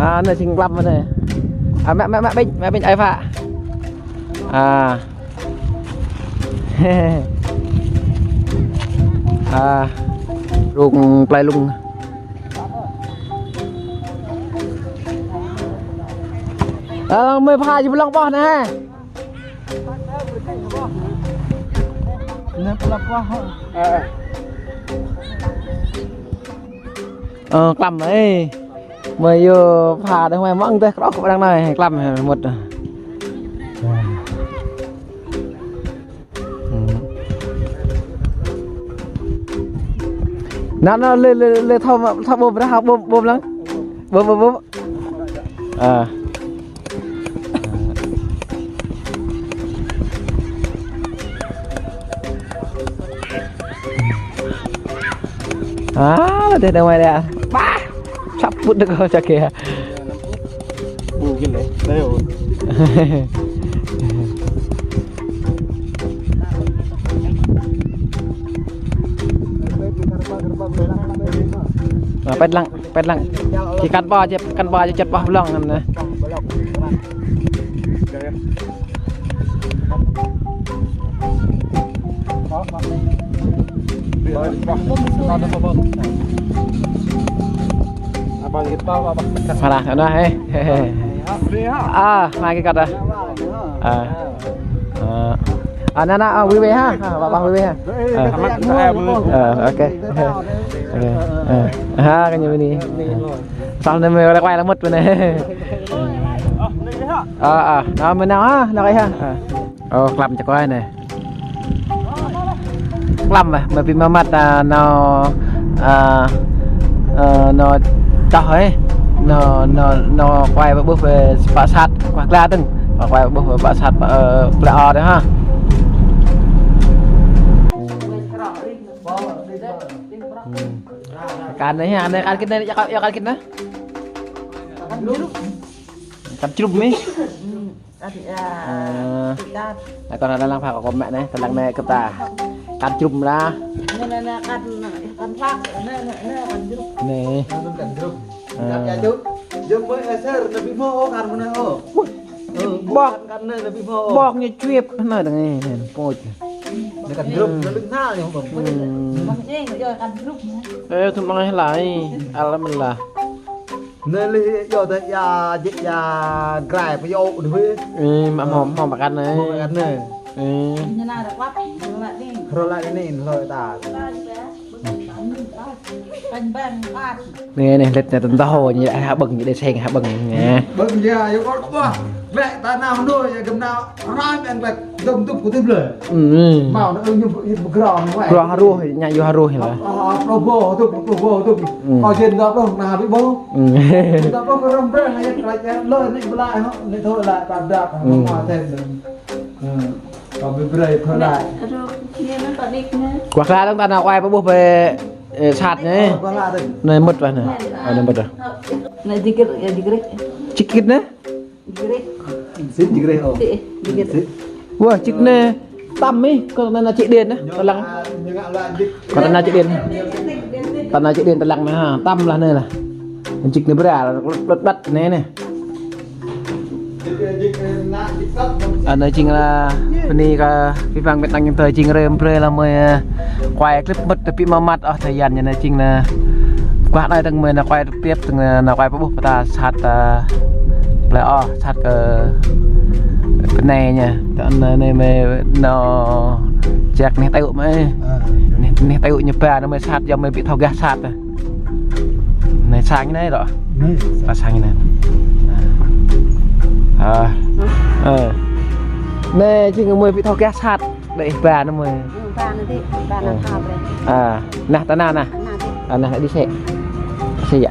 À, anai sing klăm anai. À, mă, mă, mă ƀing, mă ƀing ai phă. À. À, rŏng plei Lung. À, mơ̆ pha či blŏng ƀôh anai. Anai blŏng ƀôh. Ơ, klăm ih. Mơ̆ yơh pha đah huai mơ̆ng teh krŏk ƀơ̆ng anai, klăm mŭt. Anŭn, anŭn, lĕ, lĕ, lĕ, thâo, thâo ƀôm, ră hă ƀôm, ƀôm lăng. Ƀôm, ƀôm, ƀôm. À. À, lĕ teh đah huai đah. Bah! Săp pŭt đah kâo čak kơ. Pĕt lăng, pĕt lăng. Či kăn ƀă, či kăn ƀă, či čăt ƀă blŏng anŭn. Marah sana, eh. À, mai kơ kâo dah. À. À. À, anai, anai, à, wih wih ha. À, pă pă wih wih ha. À. À, ok. Ok. À. Ha, kơ ñu bơni. Samơ̆ anai mơi quay lăng mơ̆t bơni. À, à, anai mơi nao ha, nao kơ ha. À. Ơ, klăm čơkơi anai. Klăm ah, mơi pi mă măt, à, nao, à, à, nao čoh eh. Nao, nao, nao quay pơƀuh pơ pă sat, kuah kla tơ̆ng. Quay pơƀuh pơ pă sat, pă, ơ, plơi O dih ha. Hmm. Kan anai ha, anai kan kit anai, yua kan, yua kan kit anai. Kan jrup mih. Ơ, anai kâo anai lăng pha kơ kâo mă anai, tơlăng anai kơ ta. Kan jrup lah. Anai, anai, anai, kan, kan pha, anai, anai, anai, kan jrup. Anai. Anai kan jrup. Ơ. Jap ya, Jum. Jum, mơi, ơ, ser, anai ƀu hmâo, ơ, kan mơ̆n, ơ. Ui. Ơ, ƀơ̆k. Kan, kan anai, anai ƀu hmâo, ơ. Ƀơ̆k ñu čuip, anai, anai, anai, pôč. Anai kan jrup, anai lưng hal ñu, Bang. Hmm. Bang, eh, yua kan jrup. Ơ, tŭ mơ̆ng anai lai, alhamdulillah. Anai lĕ yua tơ ia, jĕ ia grai pơyơ̆ đuaĭ. Ơ, mă hmâo, hmâo mă kan anai. Hmâo mă kan anai. Ơ. Ñu anai rơwap, rơwap anai. Rơwap anai, rơwap ta. Anai, anai, lĕ anai tơdah ñu ha ƀơ̆ng, ñu đe seng ha ƀơ̆ng anai. Ƀơ̆ng ia, yua kơ ƀơ̆ng. Lĕ ta nao hơnui, ia gơ̆m nao. Rai meng lek dơ̆m tŭk kơ tŭk lĕ. Ư. Mâo nă ư ñu ih pơgrong mă. Grong haruh, ñu yua haruh lĕ. Ơ, ơ, ơ, pơbô tŭk, pơbô tŭk. Ư. Kâo jên dŏ pơ̆ng nă ƀu bô. Ư. Jên dŏ pơ̆ng răm brơi, nă yek lek lơi nĕ bơlai hŏ, nĕ thâo lăi pơđăp, ư, mâo tĕt nĕ. Ư. Kâo ƀu brơi thâo lăi. Kuah kla tơ̆ng ta nao quay pơƀuh pơ, ơ, sat anai. Ơ, kuah kla tơ̆ng. Anai mơ̆t wah anai. Ơ, anai mơ̆t wah. Anai jikit, ia jikit. Jikit anai? Jikit. Sĭt jikit, ơ. Sĭt, jikit. Sĭt. Wah, jik anai tăm ih, kơ anai ană čih điện anai, tơlăng. Kơ anai ană čih điện. Kơ ană ană čih điện tơlăng anai, ha, tăm lah anai lah. Jik anai bra, lŏt băt anai anai. Anai jing lah, bơni kơ abih bang met nang yang tơi jing rơm brơi lah mơi, ơ, quay clip mơ̆t tơpĭ mă măt, ơ, tơyan ñu anai jing lah. Kuah anai tơ̆ng mơi nao quay Tiếp tơ̆ng nao quay pơƀuh pơta sat, ơ, plơi O, sat kơ pơ anai ñu. Tơ anai, anai mơi nao jak neh tơyŭ mơi. Ơ. Neh, neh tơyŭ ñu ba nao mơi sat, yua mơi ƀu thâo gah sat. Anai sang anai rŏ. Anai. Pă sang anai. Ơ. Ơ. Anai jing mơi ƀu thâo gah sat. Đe ih ba nao mơi. Ư, ba nao dih, ba nao. Ơ. Kâo brơi. À, nah, ta nao nah. Nao dih. À, nah, đi xe. Xe ya.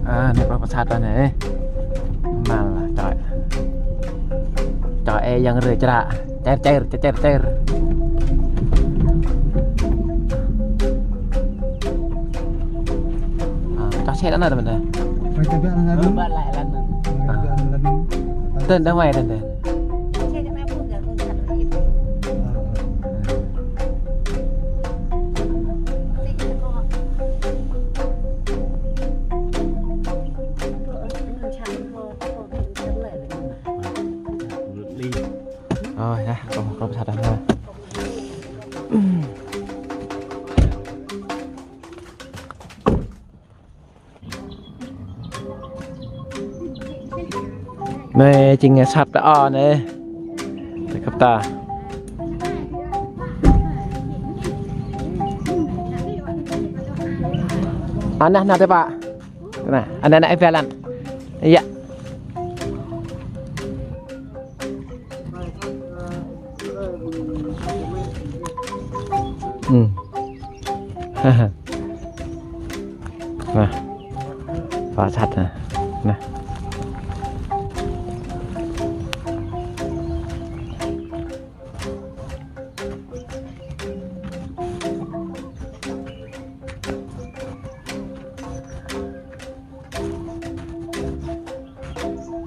À, anai pă pă sat anai. Mal lah, čoi. Čoi, ơ, yang rơi čră. Čer, čer, čer, čer, čer. À, čoh sĕ anŭn anŭn. Ơ, ba lăi anŭn. Tơ̆n dah mai tơ̆n dah. Ơ, ya, kâo, kâo pơsat anai. Anai jing sat ta ơ anai. Kăp ta. Anai, anai tơ pă. Anai, anai, anai, ih ba lăng. Ia. Ư. Nah. Pă sat anai. Nah.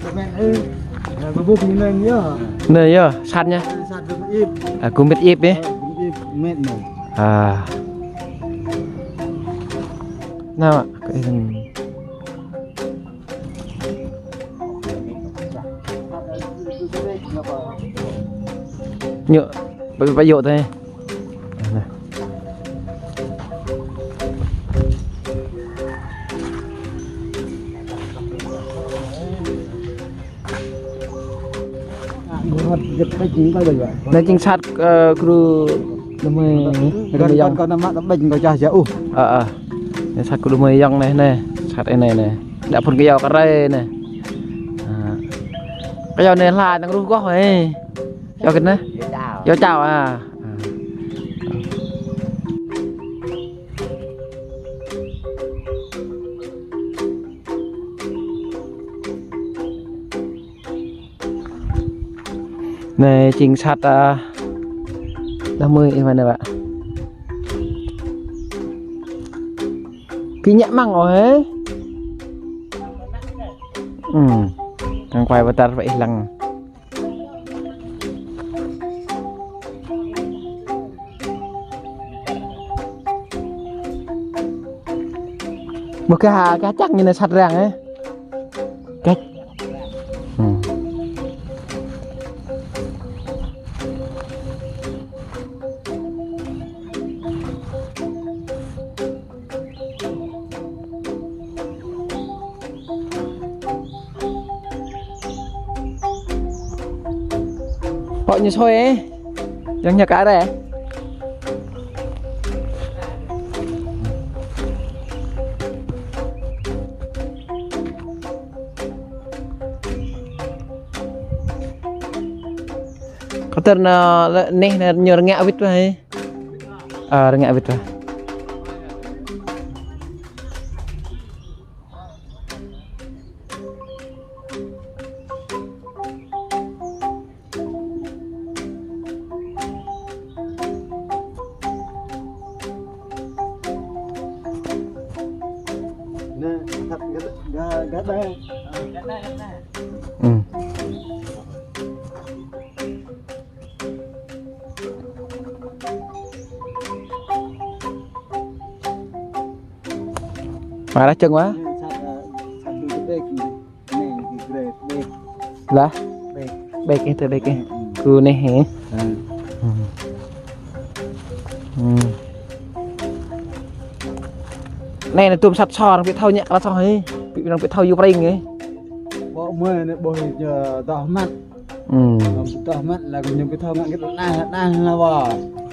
Anai, ơ, ƀu ƀuh ñu anai yơh. Anai yơh, sat ñu. Sat gum ip. À, gum ip ih. Ơ, gum ip met anai. À. Anai, kơ ih. Ñu, ƀu, ƀu yua tơi. Anai jing sat, ơ, gru đơmơi, đơmơi ayŏng. Kâo nao mă tơƀĕnh kâo čah jă ôh. Ơ, ơ. Anai sat gru đơmơi ayŏng anai, anai. Sat anai, anai. Đa phŭn kơ yua kơ rai anai. Ơ. Kơ yua anai hla năng ruh goh anai. Yua kơ anai. Yua čao. Yua čao, a. Anai jing sat, a, đơmơi ih mơ̆n anai ƀă. Kơ ñu mơ̆ng ôh hă? Ư. Kơ kuai pơtar pơ ih lăng. Mơ̆ kơ ha, kơ čang ñu anai sat răng, ơ. Kơ. Ư. Pŏk ñu sui, ơ. Yang ñu kar rai. Kơ tơl anai, lĕ anai, anai ñu rơngiă wĭt ƀă, ơ. Ơ, rơngiă wĭt ƀă. Anai, găt, găt, găt, găt. Ư. Mă ră čang wa? Lah? Ƀĕk ih, tơ ƀĕk ih. Kơ anai hă? Ư. Ư. Anai, anai tŭm sat sor, ƀu thâo ñu kra soh hă. Ƀu, ƀu thâo yua pring hă. Ƀô̆ mơi anai ƀô̆ ñu tơhmăt. Ư. Tơhmăt lah ñu ƀu thâo ngă kơ anai, anai lah wa.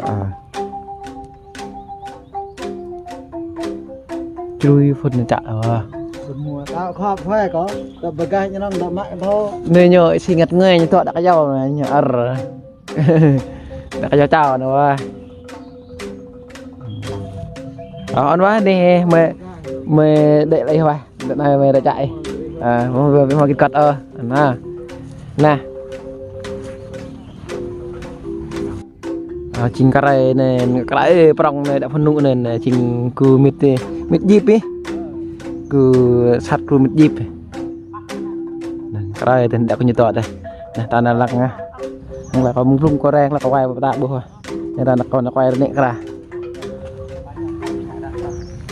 A. Črui phŭn ñu čă wa. Phŭn mua tao khŏp hoai kâo. Tơ bơgah ñu nong dŏ mă thâo. Anai ñu si ngăt ngai ñu tŏ đak yâo anai ñu ar. Đak yâo čao anai wa. Ơ, ăn wa anai mơi, mơi đĕ lĕ wa. Đĕ anai mơi đĕ čă ih. A, mơi, mơi, mơi kĭt kăt ơ. Anai. Anai. A, jing kơ rai anai, kơ rai prŏng anai, đa phŭn anŭn anai, anai, jing gru mĭt, mĭt jip ih. Gru sat gru mĭt jip. Anai, kơ rai tơ, đa kơ ñu tŏ tơ. Anai, ta anai lăng ah. Lăng kơ mơ̆ng blung kơ reng, lăng kơ wai pơtă ƀuh. Anai, ta anai kơ anai wai rơnĕ kơ rai.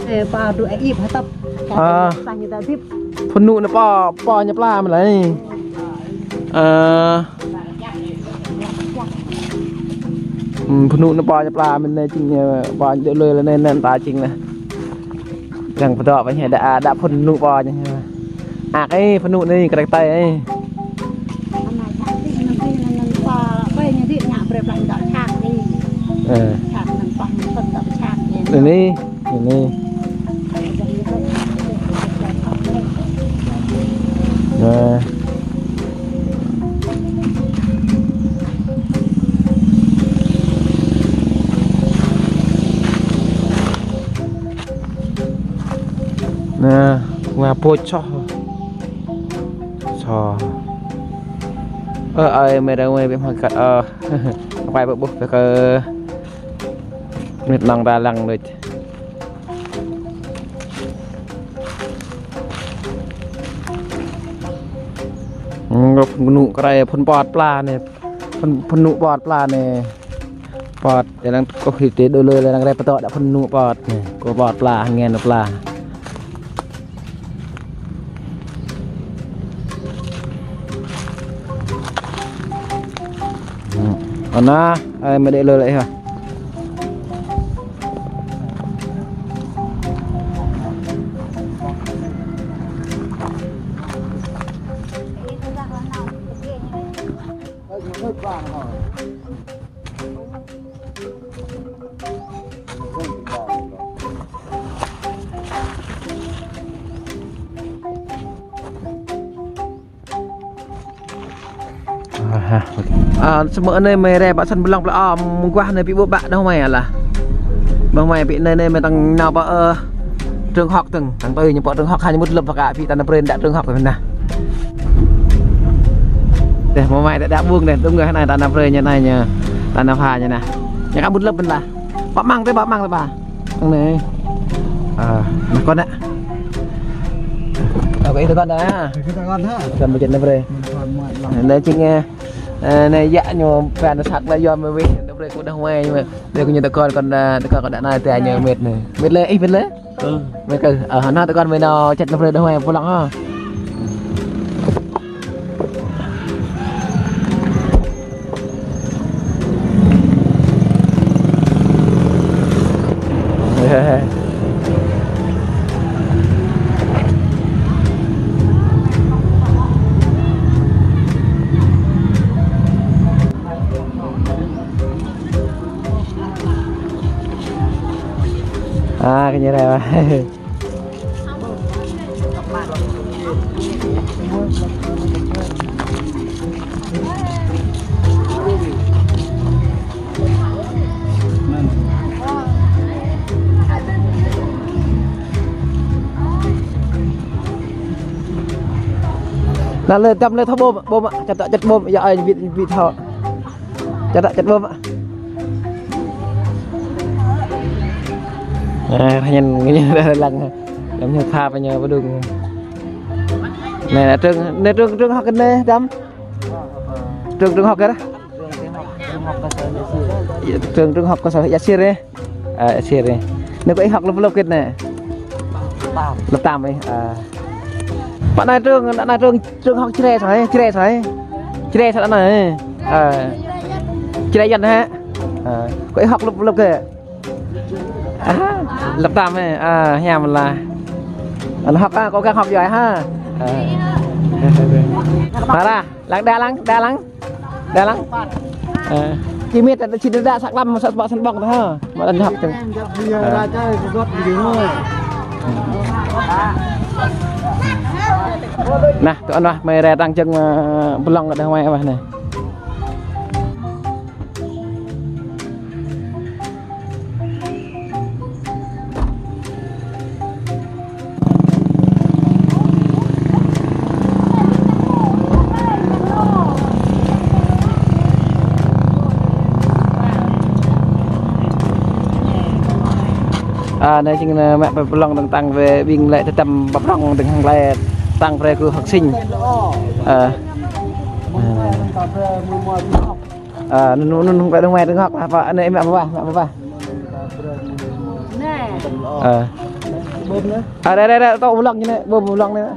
Ơ, pă dŏ ih hơtăp. A. Sah ñu ta dip. Phŭn anŭn anai pô, pô ñu pla mơ̆n lĕ. Ơ. Ư, phŭn anŭn anai pô ñu pla mơ̆n anai jing, ơ, pô ñu dŏ lui lĕ anai, anŭn ta jing anai. Yang pơdŏ pơ anai đa, đa phŭn anŭn pô ñu. Ak ih, phŭn anŭn anai, kơ rai tơi ih. Ơ. Anai, anai. Anai. Anai, ngă pô soh. Soh. Ơ, ơi, mơi ra mơi ƀĕ mă kăt, ơ. Wai ƀu ƀuh ƀĕ kơ mĭt lăng ta lăng đôč. Ngă phŭn anŭn kơ rai phŭn pŏt pla anai. Phŭn, phŭn anŭn pŏt pla anai. Pŏt, lăng kơ hĭ tơ đơ lơ, lăng rai pơtŏ đa phŭn anŭn pŏt anai. Kơ pŏt pla, ngăn pla. Anai, ơi, mơi đĕ lơ lĕ hă. Ơ, samơ̆ anai mơi rai pơ săn pơlong pơlă, ơ, mơguah anai ƀu ƀuh ƀă đah mơi lah. Ƀă mơi ƀu anai, anai mơi tăng nao pơ, ơ, trường học tăng, tăng tui ñu pơ trường học hă, ñu mŭt lơ̆m pơ kơ ƀu tăng nao brơi đah trường học tăng nah. Deh, ƀă mơi đah đah ƀuh deh, tơ̆ng gah anai tăng nao brơi ñu anai ñu, tăng nao pha ñu nah. Ñu kơ mŭt lơ̆m pơ anai lah. Pă măng tơi, pă măng tơi pă. Anai. Ơ, nah kơ anai. Ơ, kơ ih tơkon đah. Kơ ih tơkon hă? Tơkon bơjĕt anai brơi. Anai jing, ơ, anai yă ñu pran săk lah yom mơi wih. Anai brơi kơ đah mơi ñu. Brơi kơ ñu tơkon kơ, ơ, tơkon kơ đah anai tơi ñu mĕt anai. Mĕt lĕ, ih mĕt lĕ? Ơ. Mĕt kơ, ơ, anai tơkon mơi nao čăt anai brơi đah mơi pơlong hă. Ơ, kơ ñu rai ƀă. Anai lĕ, tăm lĕ thâo ƀôm, ƀôm, čăt, čăt ƀôm, yă ơi, ƀit, ƀit thâo. Čăt, čăt ƀôm. Ơ, ñu, ñu lăng. Lăng ñu pha pơ ñu pơdung. Anai, anai trường, anai trường, trường học anai, tăm. Trường, trường học kơ đah. Trường, trường học cơ sở Yă Sir anai. Ơ, Yă Sir anai. Anai kơ ih hŏk lơ̆m, lơ̆m kơ anai? Lơ̆m tam anai. Ơ. Pă anai trường, anai trường, trường học Jrai soh, Jrai soh. Jrai soh anai. Ơ. Jrai Yuan hă? Ơ. Kơ ih hŏk lơ̆m, lơ̆m kơ? Ơ, lơ̆m tam anai. Ơ, hiam lah. Anŭn hŏk, ơ, kơ kơ hŏk yua hă? Ơ. Hara. Lăng đa lăng, đa lăng. Đa lăng. Ơ. Či mĕt ta či đa đa săk lăm săk ƀă săn ƀŏng ta hă. Mă lăng hŏk tơ̆ng. Ơ. Nah, tui anŭn mơi rai tăng jơ̆ng, ơ, pơlong kơ đah mơi ƀă anai. Ơ, anai jing anai mă pơlong tăng tăng brơi ƀing lĕ tơtăm pơlong tăng hăng lĕ tăng brơi kơ học sinh. Ơ. Ơ, anŭn, anŭn, anŭn, anŭn, anŭn, anŭn, anŭn, anŭn. Ơ. Ơ, đe, đe, đe, tŏ pơlong ñu anai, ƀôm pơlong anai.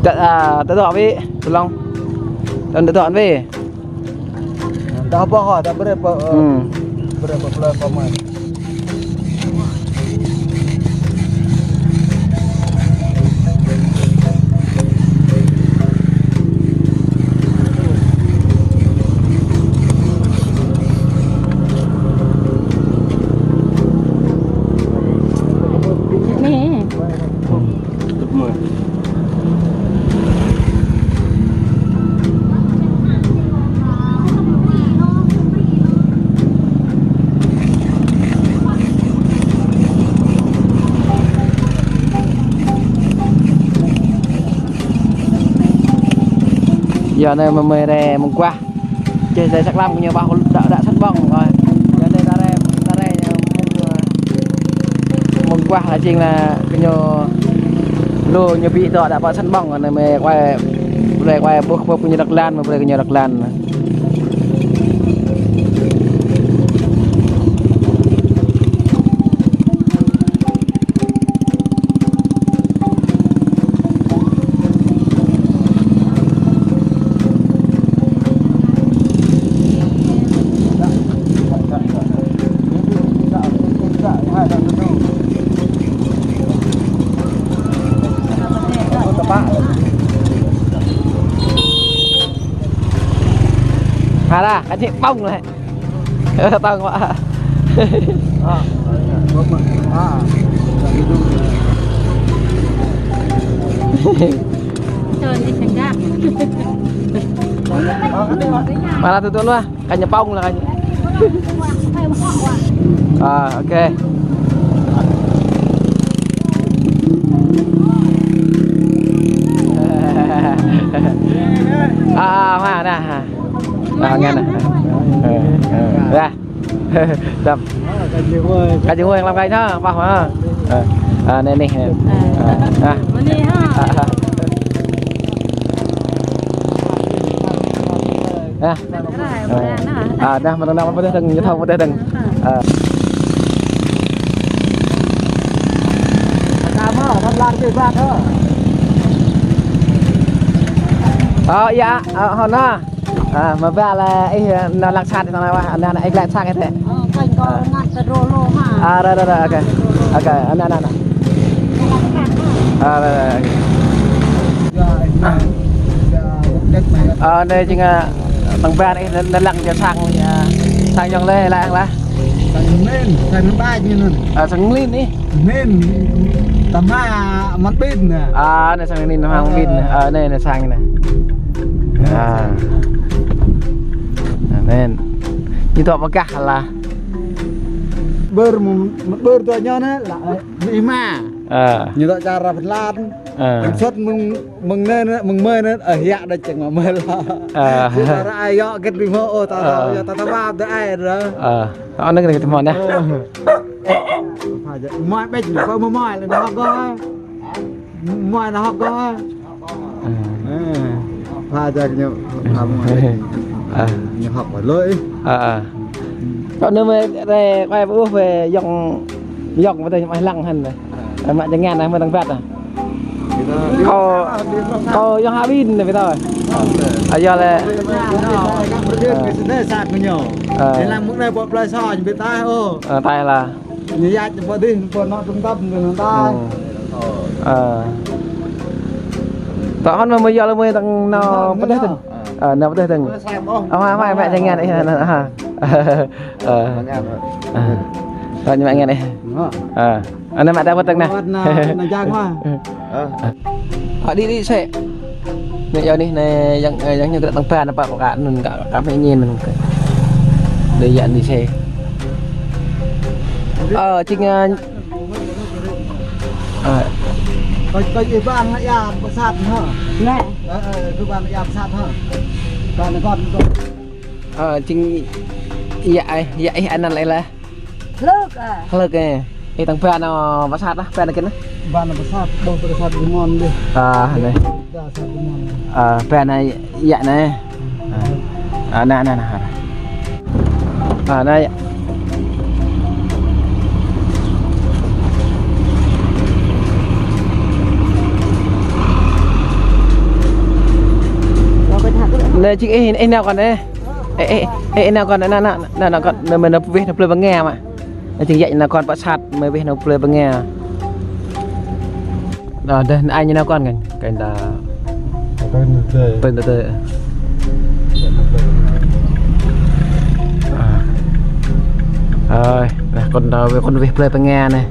Tơ, ơ, tơ dŏ wơ̆t, tơlŏng. Tơ dŏ wơ̆t. Dah ƀuh, dah brơi pơ, ơ, hmm, brơi pơ plơi pơ mơi. Anai. Yua anai mơ̆ng rai mơguah. Čeh rai Sak Lam kơ ñu ƀah đă, đă sat ƀong. Yua anai ta rai, ta rai mơng, mơguah lah jing lah kơ ñu lu ñu ƀu dŏ đă pơ sat ƀong. Anai mơ̆ng wai, wai, wai ƀuh, ƀuh kơ ñu răk lan, mơ̆ng kơ ñu răk lan. Hara, kơ ñu ƀong lĕ. Ơ, tơng mă. Ơ, ơ, ơ. Tơl ih sengak. Mă lah tơl tơl lah, kơ ñu ƀong lah kơ ñu. Ơ, ok. Ơ, ơ, hoa nă. Ơ, ngăn nă. Ơ, ơ. Dah. Dăm. Kơ ñu ngui lăm kơ ñu, ƀah mă. Ơ. Ơ, anai anai. Ơ. Ơ. Mơ̆ng anai ha. Ơ, ơ. Ơ. Ơ, dah, mơ̆ng anai pơdeh dơ̆ng, ñu thâo pơdeh dơ̆ng. Ơ. Ơ, yă, ơ, hŏ nă. Ơ, mơ̆ ba lĕ ih nao lăng sat tơnah wah, anai anai ih lĕ sat ih tĕ. Ơ, kơ ñu kơ ngăn tơdrô lô ha. Ơ, ră, ră, ră, ok. Ok, anai, anai, anai. Ơ, ră, ră, ok. Ơ, anai jing, ơ, tơ̆ng ba ih nao, nao lăng jơ sang, ơ, sang yŏng lĕ, lăng lah. Sang mlin, sang ba jing anŭn. Ơ, sang mlin ih. Mlin, tơma mơ̆n ƀin nă. Ơ, anai sang mlin tơma mơ̆n ƀin nă. Ơ, anai, anai sang anai. Ơ. Anai. Ñu dŏ pơkah lah. Ƀơr mơ̆ng, ƀơr dŏ ñu anai, lah, ơ, ih mă. Ơ. Ñu dŏ čar Phần Lan. Ơ. Lăng sat mơ̆ng, mơ̆ng anai, mơ̆ng mơi anai, ơ, yă đôč čang mă mơi lah. Ơ. Ñu ta ră ai yŏ gĕt ƀing mơ̆, ơ, ta, ơ, yŏ ta, ta ƀap dŏ ai ră. Ơ. Ơ, anai kơ tơmon yă. Ơ. Mơi ƀĕč, pơ mơi mơi lĕ nao hŏk gơ̆. Mơi nao hŏk gơ̆. Ơ. Ơ. Pha jak ñu, pha mơi. Ơ. Ñu hŏk lơi. Ơ, ơ. Kâo anai mơi rai, quay ƀuh wai yŏng, yŏng mơ̆ tơ̆ mă lăng hăn. Ơ, mă jơngan anai mơ̆ tơ̆ng bat ah. Kâo, kâo yŏng hă ƀin anai ƀiă tơ̆. Ơ, yua lĕ. Ơ. Ơ. Ơ, tai lah. Ñu yă pơ adih, pơ anŏ tơ̆ng tăp, tơ̆ng tai. Ơ. Tơ̆ hăn mơ̆ mơi yua lĕ mơi tơ̆ng nao pơdeh tơ̆ng. Ơ, nao pơdeh tơ̆ng. Ơ, mă, mă, mă jơngan ih, nao, ha. Ơ. Ơ. Tơ̆ ñu mă jơngan ih. Ơ. Anai mă ta pơtăng nă. Ơ, anai jang mă. Ơ. Ơ, đĭ, đĭ sĕ. Anai yua anai, anai yŏng, ơ, yŏng ñu kơ tơ̆ng ba nă pă pơkă anŭn kơ, kơ mơi ñen anŭn kơ. Anai yă anai sĕ. Ơ, jing, ơ, ơ. Kơ, kơ ih ƀang anai yă pơsat hă? Anai. Ơ, ơ, kơ ƀang anai yă pơsat hă? Ƀang anai kon, kon. Ơ, jing yă, yă ih anăn lĕ lah. Hlơk, ơ. Hlơk, ơ. Ih tơ̆ng ba nă pơsat lah, ba nă kĕn lah. Ba nă pơsat, ƀuh pơsat ƀing mơ̆n dih. Ơ, anai. Ba sat ƀing mơ̆n. Ơ, ba nă yă anai. Ơ. Ơ, anai, anai, anai. Ơ, anai yă. Anai jing ih, ih nao kon anai. Ê, ê, ê, ê, nao kon, nao, nao, nao, nao kon, nao, nao, nao weh nao plơi Bangă mă. Nao jing yă nao kon pơsat, mơi weh nao plơi Bangă. Nao, dah, nao, ai nao kon kơ, kơ ta. Kơ ta tơi. Kơ ta tơi. Ơ. Ơi, nao kon ta weh, kon weh plơi Bangă anai.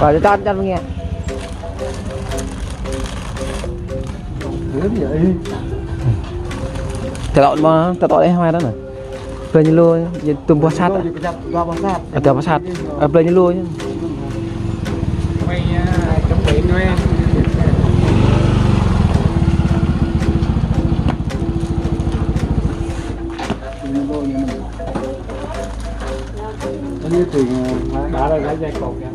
Pă čan čan mơ̆ng anai. Tơlơi mă, tơlơi ih hmai anŭn. Plơi Ñu Lu, ñu tŭm boh sat. Ñu pơjăp dua boh sat. Dua boh sat. Ơ, plơi Ñu Lu. Quay, à, chuẩn bị Noel. Đó là cái dây cột kìa.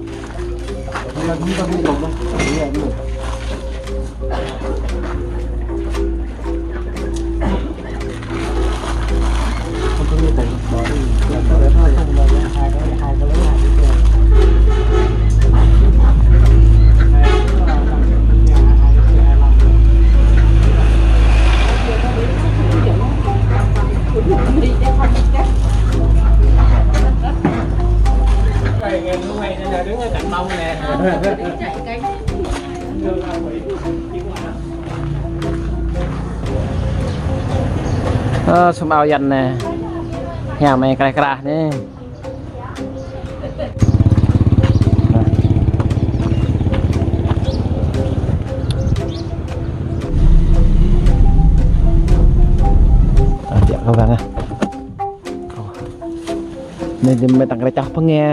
Ơ, sum ao Yuan anai. Hiam anai krah krah anai. Ơ, tiak kơ bang ah. Anai jing mơ̆ tơ̆ng rơčah pơngia.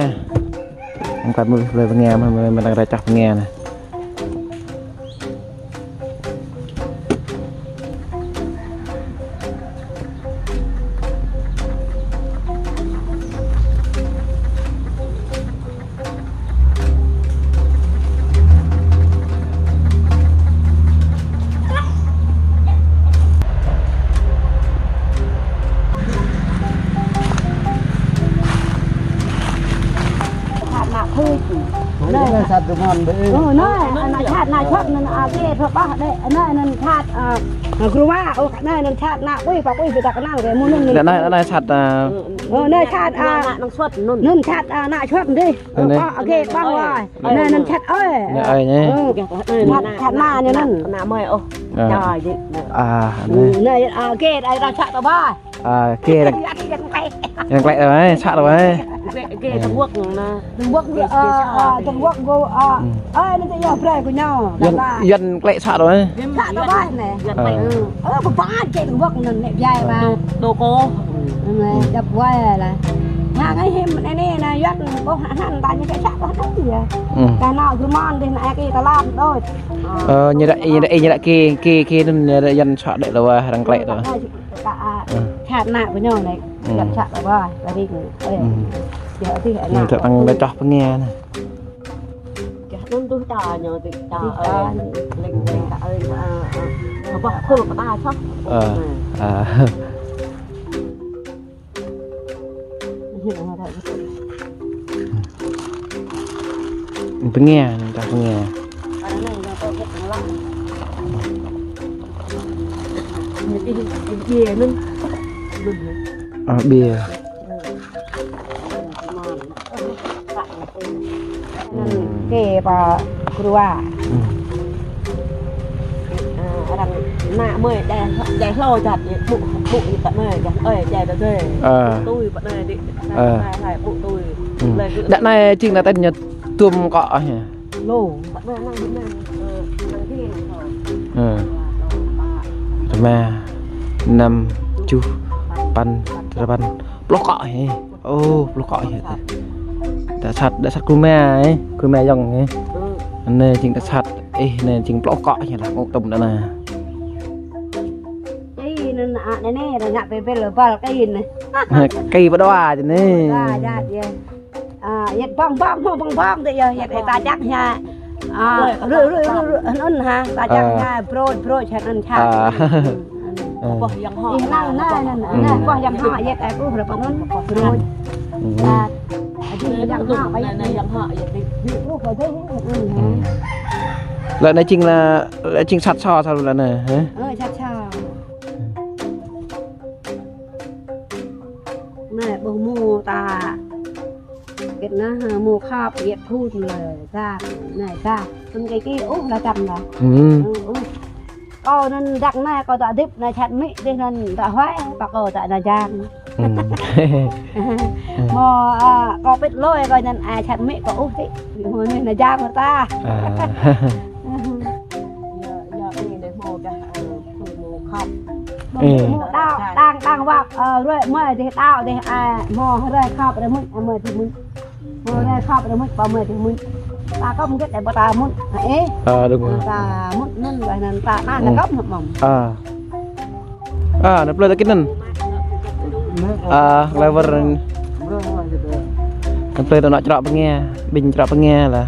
Angkat mơ̆ plơi pơngia, mơ̆ tơ̆ng rơčah pơngia anai. Sat ană phuč. Anai sat dơmon đơi. Ơ, anai, anai sat ană čuăt, anai ake pơƀah đơi. Anai, anai sat, ơ, grua. Ơ, anai, anai sat ană pui, pă pui ƀu ta kơnăl kơ mơ̆n anai. Anai, anai sat, ơ, ơ, anai sat, ơ, ană čuăt anŭn. Anŭn sat, ơ, ană čuăt đơi. Anai. Ơ, ake ƀah wai. Anai, anai sat ơi. Anai ơi anai. Ơ, sat, sat ană anai anŭn. Ană mơi, ơ. Ơ. Čai đơi. À, anai. Ơ, anai, ake, anai, anai sat tơ ƀah. À, kê đang, đang klĕ rồi đấy, sat rồi đấy. Kê, kê Trung Quốc nè. Trung Quốc, ờ, ờ, Trung Quốc, cô, ờ, ừ, ờ, nó tự do, brơi của nhau, Yuan, Yuan klĕ sat rồi đấy. Sat rồi đấy nè. Yuan klĕ. Ờ. Ơ, bà, bà, kê Trung Quốc nè, nè, biai mà. Đô, đô cô. Nè, đập quay là. Nhà cái hiểm này nè, nè, Yuan, cô hẳn hẳn, ta như cái sat đó, đó gì vậy? Ừ. Cái nào cứ mòn thì nè, cái ta làm thôi. Ờ, như vậy, như vậy, như vậy, kê, kê, kê, nè, Yuan sat đấy là, đang klĕ rồi. Sat ană kơ ñu anai, sat tơ ƀah, tơring. Ơ, ñu tơ̆ng rơčah pơngia anai. Čah anŭn tuh ta ñu, ta, ơ, lĕng, lĕng ta, ơ, ơ, ơ, ƀah khul kơ ta soh. Ơ, ơ. Pơngia, ta pơngia. Ơ, bia. Kê pơ grua. Arăng ană mơi đe, đe hlô čăt, ƀu, ƀu, pơ anai čăt, ơi, đe đe đe. Ơ. Tui pơ anai đĭ. Ơ. Hai, hai, ƀu tui. Đă anai jing ană tĕn ñu tŭm kŏ hă? Lu. Pơ anai năng, năng, ơ, năng kê năng kŏ. Ơ. Rơma, năm, tơjuh, păn, dua păn, pluh kŏ hă? Ơ, pluh kŏ hă. Đa sat, đa sat gru ma, ơ, gru ma yŏng, ơ. Anai jing đa sat, ơ, anai jing pluh kŏ hă, lah, ngŏ tŭm đa anai. Ih, anŭn, anai, anai, anai, ngă bê bê lơ bal, kê anai. Kê pơ đua, anai. Đua, đua, đua. Ơ, yet bong bong, bong bong, tơ yơh, yet ta čăk hă. Ơ, rư̆, rư̆, rư̆, rư̆, anŭn, anŭn hă, ta čăk hă, brot, brot, hă, anŭn čăk. Ơ. Ih, năng, năng, năng, năng, boh yang hă, yet ai pruh rơpa anŭn, brot. Ơ, adi yang hă, ƀai yang hă, yet ih. Ih, pruh ƀai dih, anŭn hă. Lĕ anai jing lah, lĕ jing sat so, sa lu lah anai, hă? Ơ, sat so. Anai, ƀuh mơ̆ ta. Kĕt anai, hă, mơ̆ khăp, yet phun lĕ, dak, anai, dak. Tơ̆ng kê kê, ôh, lah čăm lah. Ơ, ôh. Kâo anŭn dak anai, kâo ta dĭp, anai čăt mĭ, dih anŭn ta huai, pă kâo ta anai jang. Hm. Mơ̆, a, kâo pĭt lôi kâo anŭn ai čăt mĭ kâo ƀuh tĭ. Mơ̆ anai nao jao mơ̆ ta. A. Yua, yua anai dêh mơ̆ dah, ơ, mơ̆ khŏp. Ơ. Mơ̆ đao, đang, đang wăp, ơ, rơi mơi dêh đao dêh, a, mơ̆ rơi khŏp rơi mưč, a, mơi dêh mưč. Mơi rơi khŏp rơi mưč, pơ mơi dêh mưč. Ta kŏm gĕt dêh pơ ta mưč, ơ. Ơ, đúng rồi. Ta mưč anŭn, wai anŭn ta đang kŏm hŏ mơ̆n. A. A, anŭn plơi ta kĭt anŭn. A, lever. Anŭn plơi ta nao črŏk Bơnge, ƀing črŏk Bơnge lah.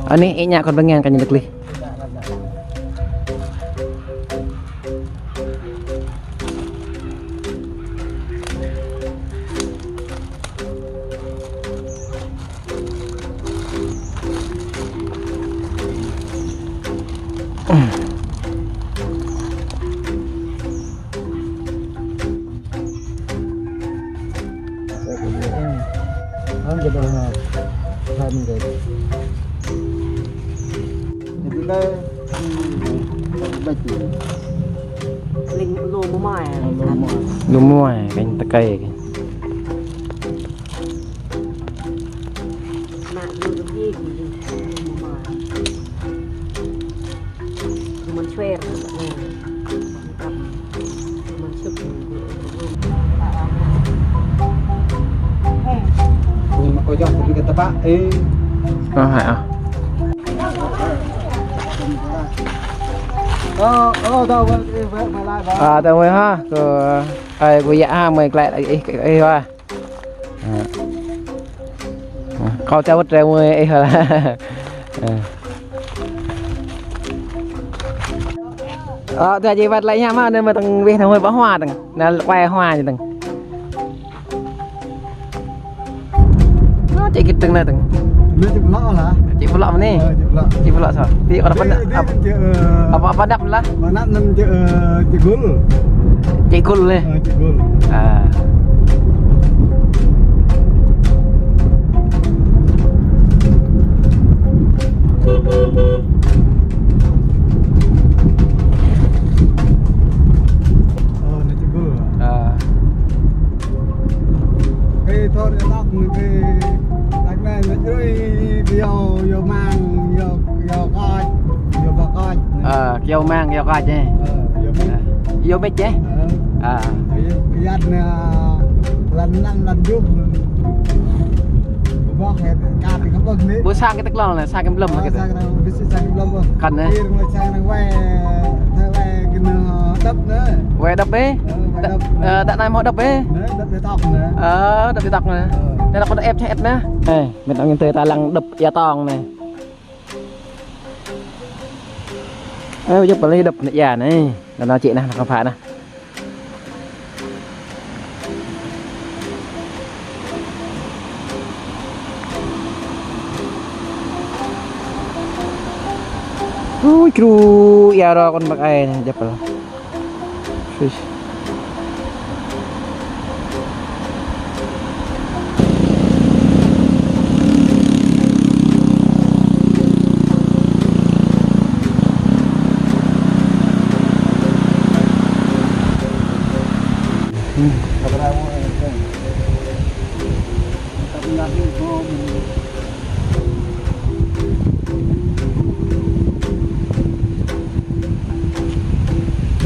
Ơ, anai, ih ngă kơ ƀing anai kơ ñu dơ̆ng lĕ. Lu mơmai, kơ tơkai. Ơ, hai, a. Ơ, ơ, tơdah, ơ, ơ, ơ, lai, ơ. A, tơdah, ơ, ha, kơ, ơ, ai, kơ yă, ha, mơi klĕ, ơ, ơ, ơ, ha. Ơ. Kâo ča wơ̆t rai mơi, ơ, ha. Ơ. Ơ, tơdah či wơ̆t lĕ hiam mơ̆, anai mơ̆ tơ̆ng wih tơ̆ng hơi ƀă hua tơ̆ng. Anai quay hua ñu tơ̆ng. Ơ, či kĭt tơ̆ng anai tơ̆ng. Anai či pơlŏ lah. Či pơlŏ mơ̆ anai? Ơ, či pơlŏ. Či pơlŏ sô. Pi kơ apa anăp? Či, či, či, ơ, apa, apa anăp lah? Apa anăp anŭn či, ơ, či gul. Či gul anai. Ơ, či gul. A. Ơ, anai či gul. A. Kơ thor yă tŏk anai kơ, tơdah anai anai črui kơ yua, yua mang, yua, yua koč, yua ba koč. Ơ, kơ yua mang, yua koč anai. Ơ, yua mĕč. Ơ, yua mĕč anai. Ơ. A. Yua, yua anai, lăn năm, lăn juh. Bơboh hĕ, kar ti kơ ƀơ̆ng anai. Ƀu sang kơ tơklŏng anai, sang kơ blŏm. Ơ, kơ tơklŏng. Sang kơ blŏm. Kăn anai. Kir mơi sang kơ wai, thơ wai kơ anai đŏp anai. Wai đŏp ih? Ơ, wai đŏp. Ơ, đă anai mơ̆ đŏp ih? Anai, đŏp yă tŏk anai. Ơ, đŏp yă tŏk anai. Ơ. Anai lăp kơ đŏp ĕp čeh ĕt anai. Ơ, mĕt ong ñu tơi ta lăng đŏp yă tŏng anai. Ơ, yua pơlih đŏp anai yă anai. Anai, anai čih anai, anai kơ phă anai. Ui, kru ia ro kon băk ai anai, jăp lah. Sus.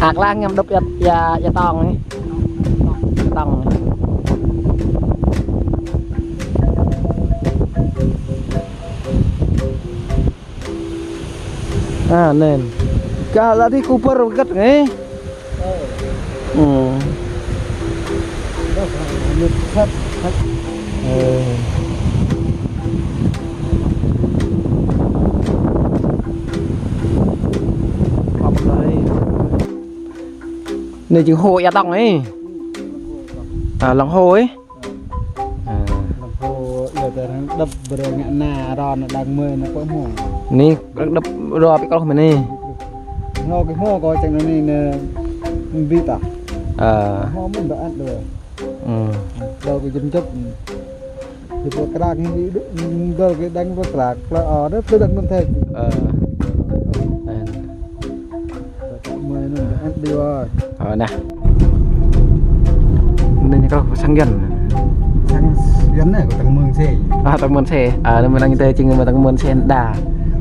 Ak lah ngăm đŏp yă, yă, yă tŏng anai. Yă tŏng anai. A, anŭn. Kơ lăp dih kơ pơr găt ngă. Ơ. Ơ. Anai jing hô yă tŏng anai. A, lăng hô anai. Arăng đăp brơi ngă na, arăng đang mơi na pơmô. Ni, arăng đăp rŏ pĭ kơloh mơ̆n ni. Ngă kơ hmâo kơ čang anai ni, ni ƀĭ ta. Ơ. Hmâo mơ̆n đa ăt đa. Ư. Đa kơ jơm jơp. Kơ pơkra kơ hĭ đu, đa kơ đang pơkra, pla, ơ, đa pla đang mơ̆n thai. Ơ. Ơ. Mơi anŭn, ăt đa. Ơ, nah. Anai ñu kơ sang Yuan. Sang Yuan anai, kơ tang mơ̆ng sê. Ơ, tang mơ̆ng sê. Ơ, anai mơ̆ng tơ čing mơ̆ng tang mơ̆ng sê đa.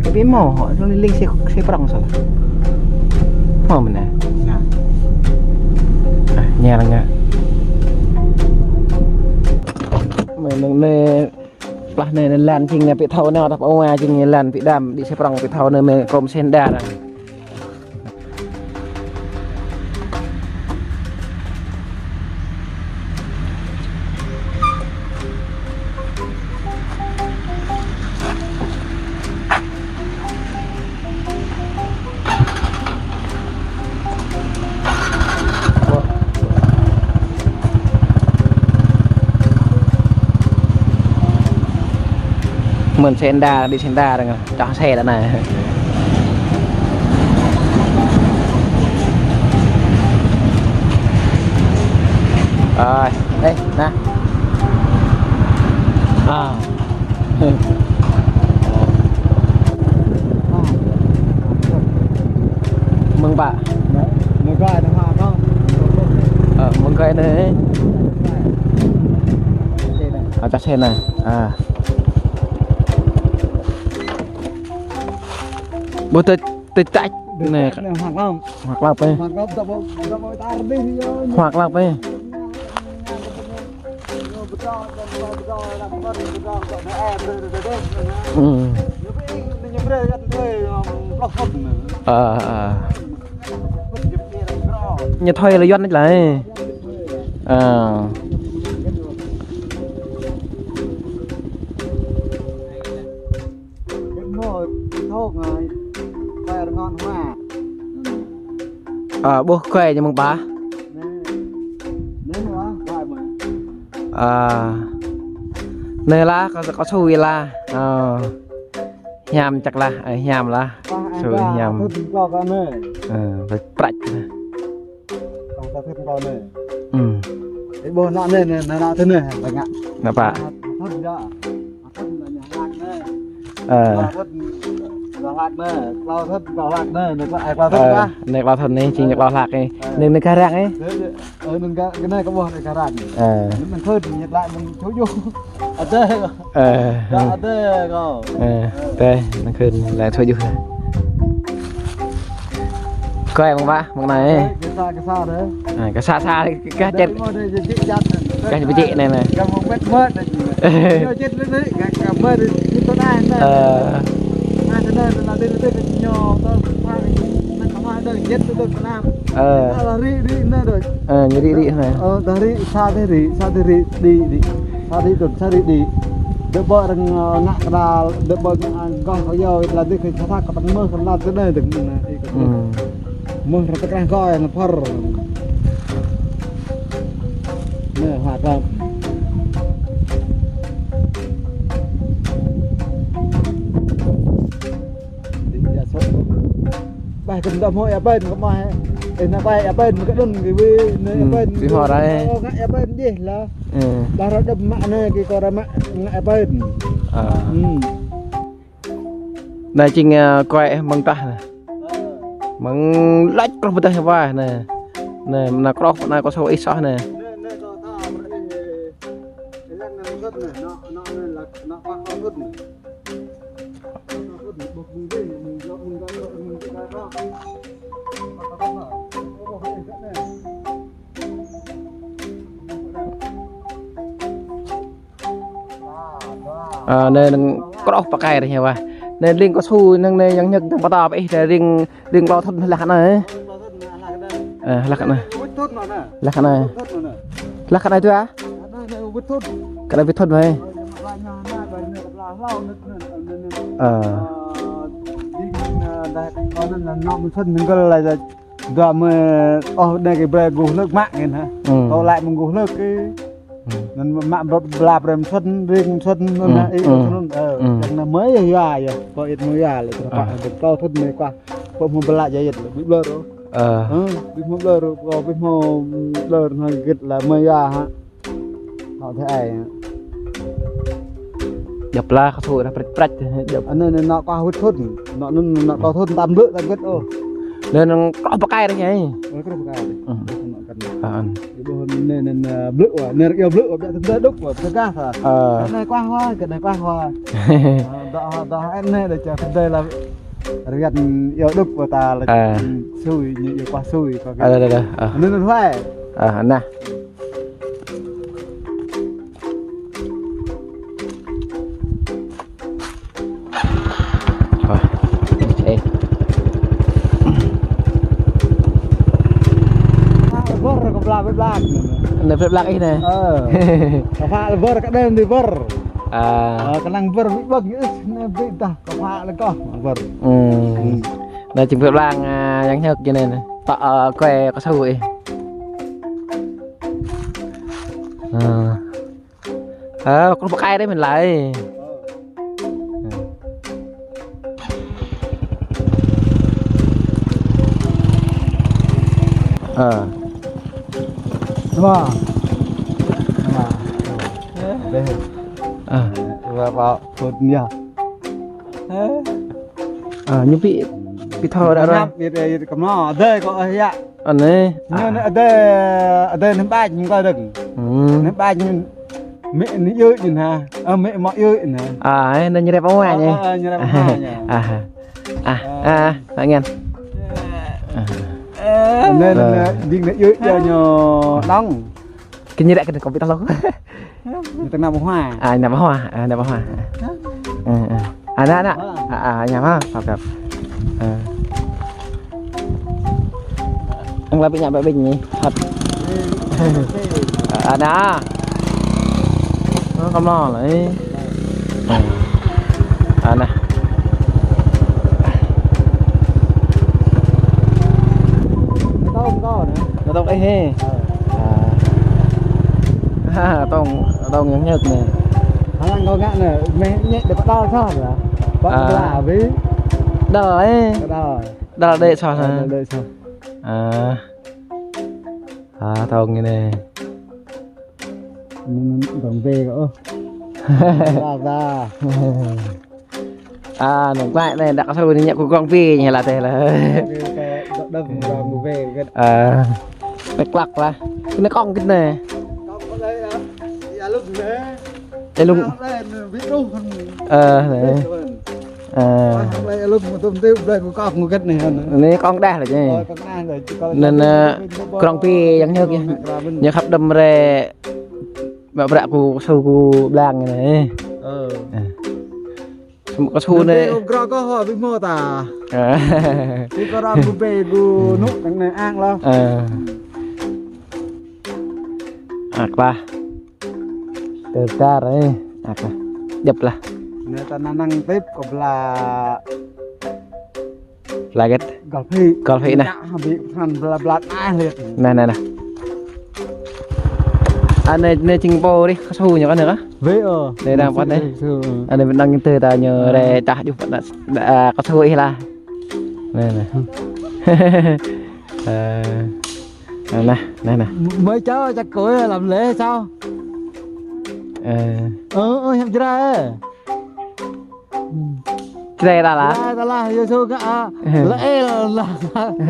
Tapi hmâo, hŏ, anai ling sê, sê prong soh. Hmâo mơ̆n anai. Nah. Ơ, ñu lăng ngă. Mơi anai, anai, plah anai, anai lăn čing anai pĭ thâo anai, tap ôa čing anai lăn pĭ đam, đĭ sê prong pĭ thâo anai, mơi krôm sê đa anai. Mơ̆n sê đa, đĭ sê đa đang. Čŏh sê đa anai. Ơi, ê, nah. Ơ. Mơ̆ng pă? Mơ̆ng gơi anai hă kâo. Ơ, mơ̆ng gơi anai. Ơ, čŏh sê anai. Ơ. Ƀu tơč, tơč tač. Anai. Anai hmâo lăm. Hmâo lăm pê. Hmâo lăm, dŏ ƀu, dŏ ƀu tar dih yơh. Hmâo lăm pê. Ư. Ơ, ơ. Ñu thơi lĕ Yuan lĕ. Ơ. Ơ, ƀuh kơi ñu mơ̆ng pă? Ơ. Anai lah, kâo, kâo sui lah. Ơ. Hiam čăk lah, ơ, hiam lah. Sui hiam. Ơ, prăč. Ư. Ơ, ƀuh anai, anai, anai, anai, anai, anai. Anai pă? Ơ. Ơ, anai klâo thŭn anai, čing anai klâo hlak anai. Ơ. Anai, anai gah arăng anai. Ơ, anai gah, anai kơ ƀuh anai gah arăng. Ơ. Anai mơ̆ng thŭn, ñu laĭ mơ̆ng čô yơh. Adơi. Ơ. Adơi kâo. Ơ, adơi, anai khơi laĭ čô yơh. Kơi mơ̆ng pă, mơ̆ng anai. Kơ sa, kơ sa đơi. Ơ, kơ sa, sa, kơ čet. Kơ pơjĕ anai, anai. Kơ mơ̆ng mĕt mơ̆t anai. Ñu čet lĕ anai, kơ, kơ mơ̆t anai, ñu tơl anai anai. Ơ. Anai, anai, anai, anai, anai, ñu tơl, anai, anai, anai, anai, čet tơl anai. Ơ. Anai, rĭ, rĭ anai đơi. Ơ, ñu rĭ, rĭ anai. Ơ, đa rĭ, sa đơi rĭ, sa đơi rĭ, đĭ, đĭ. Sa đĭ đŭn, sa đĭ đĭ. Đơ ƀơ̆ arăng, ơ, ngă kơđal, đơ ƀơ̆ ngă gah kơ yơh, lăn dih kơ sa thak kơ tơng mơh, kơ lăn dih anai, dơ̆ng anai, ih kơ tơng mơh. Ư. Mơh rơ̆ tơkrah kơ anai phar. Anai, hmâo lăm. Ƀai kơ đăm hŏ ia ƀai kơ mă. Ơ, anai ƀai ia ƀai kơ đŭn kơ wĭ, anai ia ƀai. Ư, kơ hŏ rai. Ơ, ngă ia ƀai djơ̆ lah. Ơ. Lah ră đăm mă anai kơ kâo ră mă ngă ia ƀai. Ơ. Ư. Anai čing, ơ, kơi mơ̆ng tah anai. Mơ̆ng lač kroh pơdah wa anai. Anai, anai kroh, anai kâo sui ih soh anai. Ơ, anai đang kroh pơkai rih wa. Anai ling kâo sui năng anai yang ñăk đang pơtô pơ ih anai ling, ling klâo thŭn lah anai. Ơ, lah anai. Lah anai. Lah anai tui ah? Kơ anai wĭt thŭn mơ̆n. Ơ. Dua mơ̆, ơ, anai kơ brơi gŭ hlơ̆k mă ngăn hă. Ơ. Kâo laĭ mơ̆ng gŭ hlơ̆k kơ Anŭn mă bla brem sŭn, ring sŭn, anŭn ih sŭn, ơ, yang anŭn mơi yua, yua, kơ ih mơi yua, lĕ, kơ pă, kơ thŭn mơi kuah, kơ mơi bla jai ih, lĕ, ƀĭ blơr ôh. Ơ, ƀĭ mơi blơr, kơ ƀĭ mơi blơr, anŭn git lĕ mơi yua, hă. Anŭn thế ai. Djŏp lah, kơ thŭn dah prăč prăč, djŏp. Anŭn, anŭn, anŭn kuah wĭt thŭn, anŭn, anŭn, anŭn kuah thŭn tam blư̆, tam git, ôh. Anŭn, anŭn, kơ pơkai dah, ai. Ơ, kơ pơkai dah. Ơ, anŭn. Ih ƀuh anai, anai, anai, blư̆ wa, anai rơ̆k iâu blư̆ wa, biă tơdơi đŭk wa, tơgah sa. Ơ. Anai kuah wa, kơ anai kuah wa. Ơ, dŏ, dŏ, anai đa ča tơdơi la, rơgăn iâu đŭk wa ta la, sui, ñu iâu kuah sui, kơ. Ơ, đa, đa, đa. Ơ. Anai, anai, huai. Ơ, anai. Wah, ih. Pă lơbơr kơ pla pla. Anai pla pla ih anai. Ơ. Kơ pă lơbơr kơ đêm đi bơr. À. Ơ, kơnang bơr ƀĭ ƀơ̆ng ih, anai ƀĭ dah kơ pă lơbơr. Bơr. Anai jing pla pla, à, yang nhơk jing anai. Tŏ, ơ, kơ, kơ su ih. Ơ. Ơ, kơ pơkai dah mơ̆n lai. Ơ. Dua. Dua. Deh. Ơ. Dua, pă, phŭt yơh. Ơ, ñu ƀĭ, ƀĭ thâo ră ruai. Ngăp, ƀĭ, ƀĭ kơmlô, adơi kơ ơi yă. Anai. Ñu anai adơi, adơi anai ƀač ñu kơ đơ̆ng. Anai ƀač ñu. Mĕ anai yơ̆ ñu ha. Ơ, mĕ mă yơ̆ ñu ha. À, anai ñu rep ôh ñu. Ơ, ơ, ñu rep ôh ñu. À, à, à, ngăn. Anai, anai, anai, ding anai yơ̆ ñu đŏng. Kơ ñu rep kơ kơ ƀĭ tơlŏk. Ñu tơnap hoa. À, nap hoa. À, nap hoa. Hă? Ơ, ơ. À, anai, anai. Hă? À, à, nap hoa. Khăp, khăp. Ơ. Ang la ƀĭ ñă ƀĭ ƀĭ ñi. Khăp. À, anai. Ơ, kơmlô lĕ. Ơ. Anai. Tông kơ anai. Tông ih hă? Ơ. À. Ha, tông, tông yang nhơk anai. Hăng kơ ngă anai, mĕ ñĕ đe pơđal soh lah. Pơđal ƀĭ. Đal ih. Pơđal. Đal đe soh anai. Đal đe soh. À. À, tông anai. Anŭn, anŭn, tông bê kơ. Ba, ba. À, anŭn klă anai, đăk kơ su anai ñu kơ krong bê ñu lah tĕh lah. Bê kơ đăk đơ̆m, krong bê kơ. À, mĕ klăk lah. Kơ anai kông kơ anai. Kông kơ anai, ya, ya lŭng anai. Ya lŭng. Anai, anai, bĭ đuh. Ơ, anai. Bĭ đuh. Ơ. Wah, anai lŭng mơ̆ tŭm tui blơi kơ kông kơ anai. Anai kông đah lah čĕ. Ơ, kông đah lah. Anŭn, ơ, krong bê yang nhơk yơh. Ñu khăp đơ̆m rai. Mă bră kơ su kơ blang anai. Ơ. Ơ. Kơ su anai. Kơ su anai. Kơ su anai. Ơ. Kơ su anai. Ơ. Ak lah. Tơdar, ơ. Ak lah. Djŏp lah. Anai ta năng tip kơ bla. Laget. Golf hĭ. Golf hĭ anai. Ngă hăng ƀĭ pran bla bla anai lĕ. Anai, anai, anai. Anai, anai jing pô rih kơ su ñu kơ anai kơ? Wơ̆t ôh. Anai đang pơ̆t anai. Anai ƀing đang ñu tơ ta ñu rai čah juh pơ̆t anai. Kơ su ih lah. Anai, anai. Ơ. Anai, anai, anai. Mơi čao čak kơ lăm lĕ čao. Ơ. Ơ, ơ, hiam jrai. Črai ta lah. Črai ta lah, yua su ngă, a, lĕ el lah.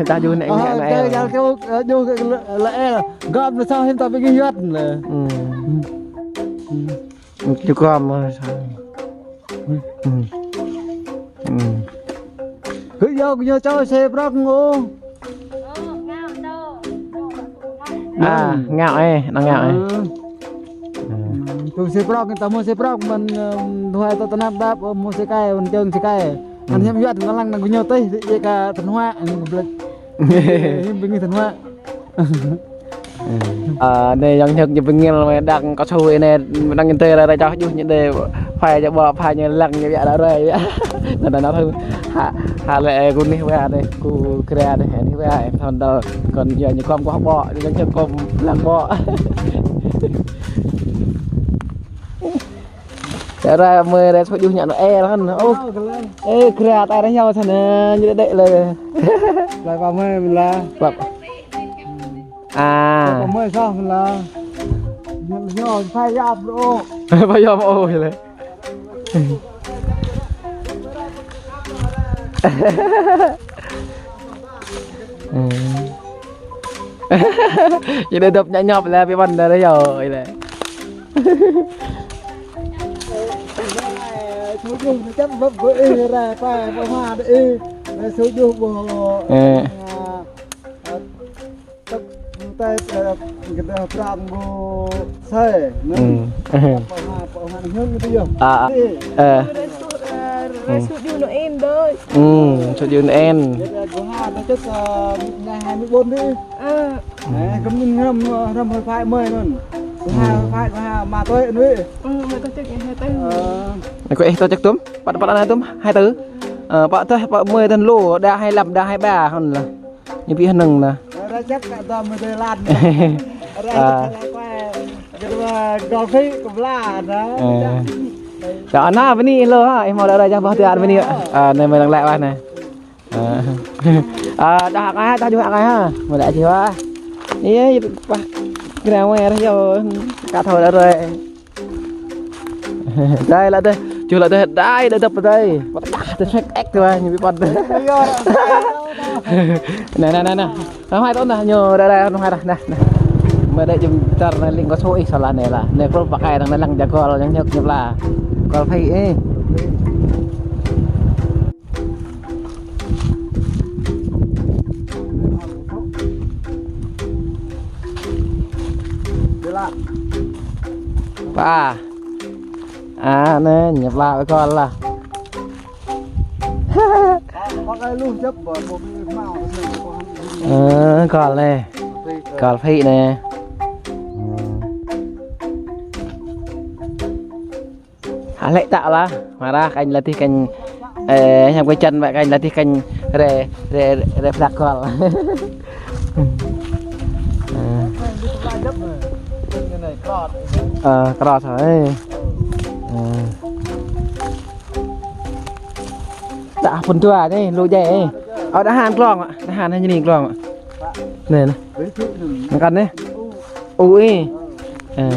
Čah juh anai, a, anai, anai. Čah juh, a, juh lĕ, lĕ el. Gơ̆p anai sa hĭ ta ƀing yuăt anai. Hmm. Hmm. Čuh gơ̆p anai sa. Hmm. Hmm. Hĭ yua kơ ñu čao se prăk ngô. À, ngă ih, anŭn ngă ih. Ơ. Ơ. Tŭ si prŏk, ta mơ̆ si prŏk, mơ̆n, ơ, tuai ta tơnap đăp, ơ, mơ̆ si kai, mơ̆n čơ̆ng si kai. Anŭn hiam yuăt, anŭn lăng, anŭn gơñu tih, djai kơ tơnuă, anŭn kơ blĕč. Hiam ƀing tơnuă. Ơ, anai yang nhơk ñu ƀing ngil, mơi đang kơ su anai, đang ngin tơi rai, rai čah juh ñu đe, phai ča ƀô̆, phai ñu lăng ñu biă đa rai, biă. Anŭn, anŭn, anŭn, hă, hă lĕ, kơ anih wa anai. Kơ kra anai, anih wa, thâo đal, kơ ñu, ñu kơm kuah ƀô̆, ñu čang kơm lăng ƀô̆. Ră mơi ră sô djuh ñu Noel hăn. Ô. Ơ, kra ta ră heo sana ñu đĕ lĕ. Lai pa mơi mla. Pap. À. Pa mơi sa mla. Ñu heo phai yap ro. Phai yap ro lĕ. Ñu đĕ dŏp ñu ñop lĕ, pi ƀăn đa ră heo lĕ. Sô djuh ñu čăm băp bơ ih ră pa, bơ hoa đa ih. Ră sô djuh bơ. Ơ. Tăp, tăp, ơ, gơdah prang bơ sơi. Nă. Ơ. Bơ hoa, bơ hoa ñu ñu yơh. À, à. Ơ. Ră sô, ơ, ră sô djuh Noel đơi. Ơ, sô djuh Noel. Gơdah bơ hoa đa čăt, ơ, ngày hai mươi bốn đi. Ơ. Ơ, kơ mĭn hrăm, hrăm hơi phai mơi nŭn. Bơ hoa hơi phai, bơ hoa ma tơi nŭn. Ơ, ma tơi čăt ngày hai tư. Ơ. Nă kơ ih tơ čăk tŭm, păt, păt anai tŭm, hai tư. Ơ, păt tơ, păt mơi tơ lô, đa hai lăm, đa hai ba hăn lă. Ñu ƀu hơnơ̆ng nă. Ră čăk kơ tơ mơi tơi lan. Ră čăk kơ tơ mơi gol phi kơ bla nă. Ơ. Čă anai bơni lô ha, ih hmâo đa ră čăk boh tơar bơni. Ơ, anai mơi lăng lĕ wah anai. Ơ. Ơ, đah hăk ai ha, đah djuh hăk ai ha. Mơi lĕ djuh ha. Ih, ih, pah. Kơnang mơi ră heo. Ka thâo đa rơi. Đơi lă đơi. Čuh lă đơi. Đơi, đơi dăp đơi. Păt đah, đơi sek ek tơ wah, ñu ƀu păt. Nă, nă, nă, nă. Nă, hai tŏ nă, ñu đơi, đơi, nă, hai đah, nă, nă. Mơi đơi jum čar nă ling kơ sui sa lă nă lă. Nă kơ pơkai nă lăng ja gol, yang ñŏk ñŏk lă. Gol phai ih. Pă. À, anai, ñu pla wơ̆t gol lah. Ơ, gol anai. Gol phĭ anai. Hă lĕ tăk lah, mơrah kơ anh latih kơ anh, ơ, hiam kơ čăn mă kơ anh latih kơ anh rê, rê, rê, rê plak gol. Ơ, krot hă, ơ. Ơ. Tăk phun dua anai, lu jai anai. Ơ, đah hăn glông ah, đah hăn anai glông ah. Anai, anai. Anai kăn anai. Ui. Ơ.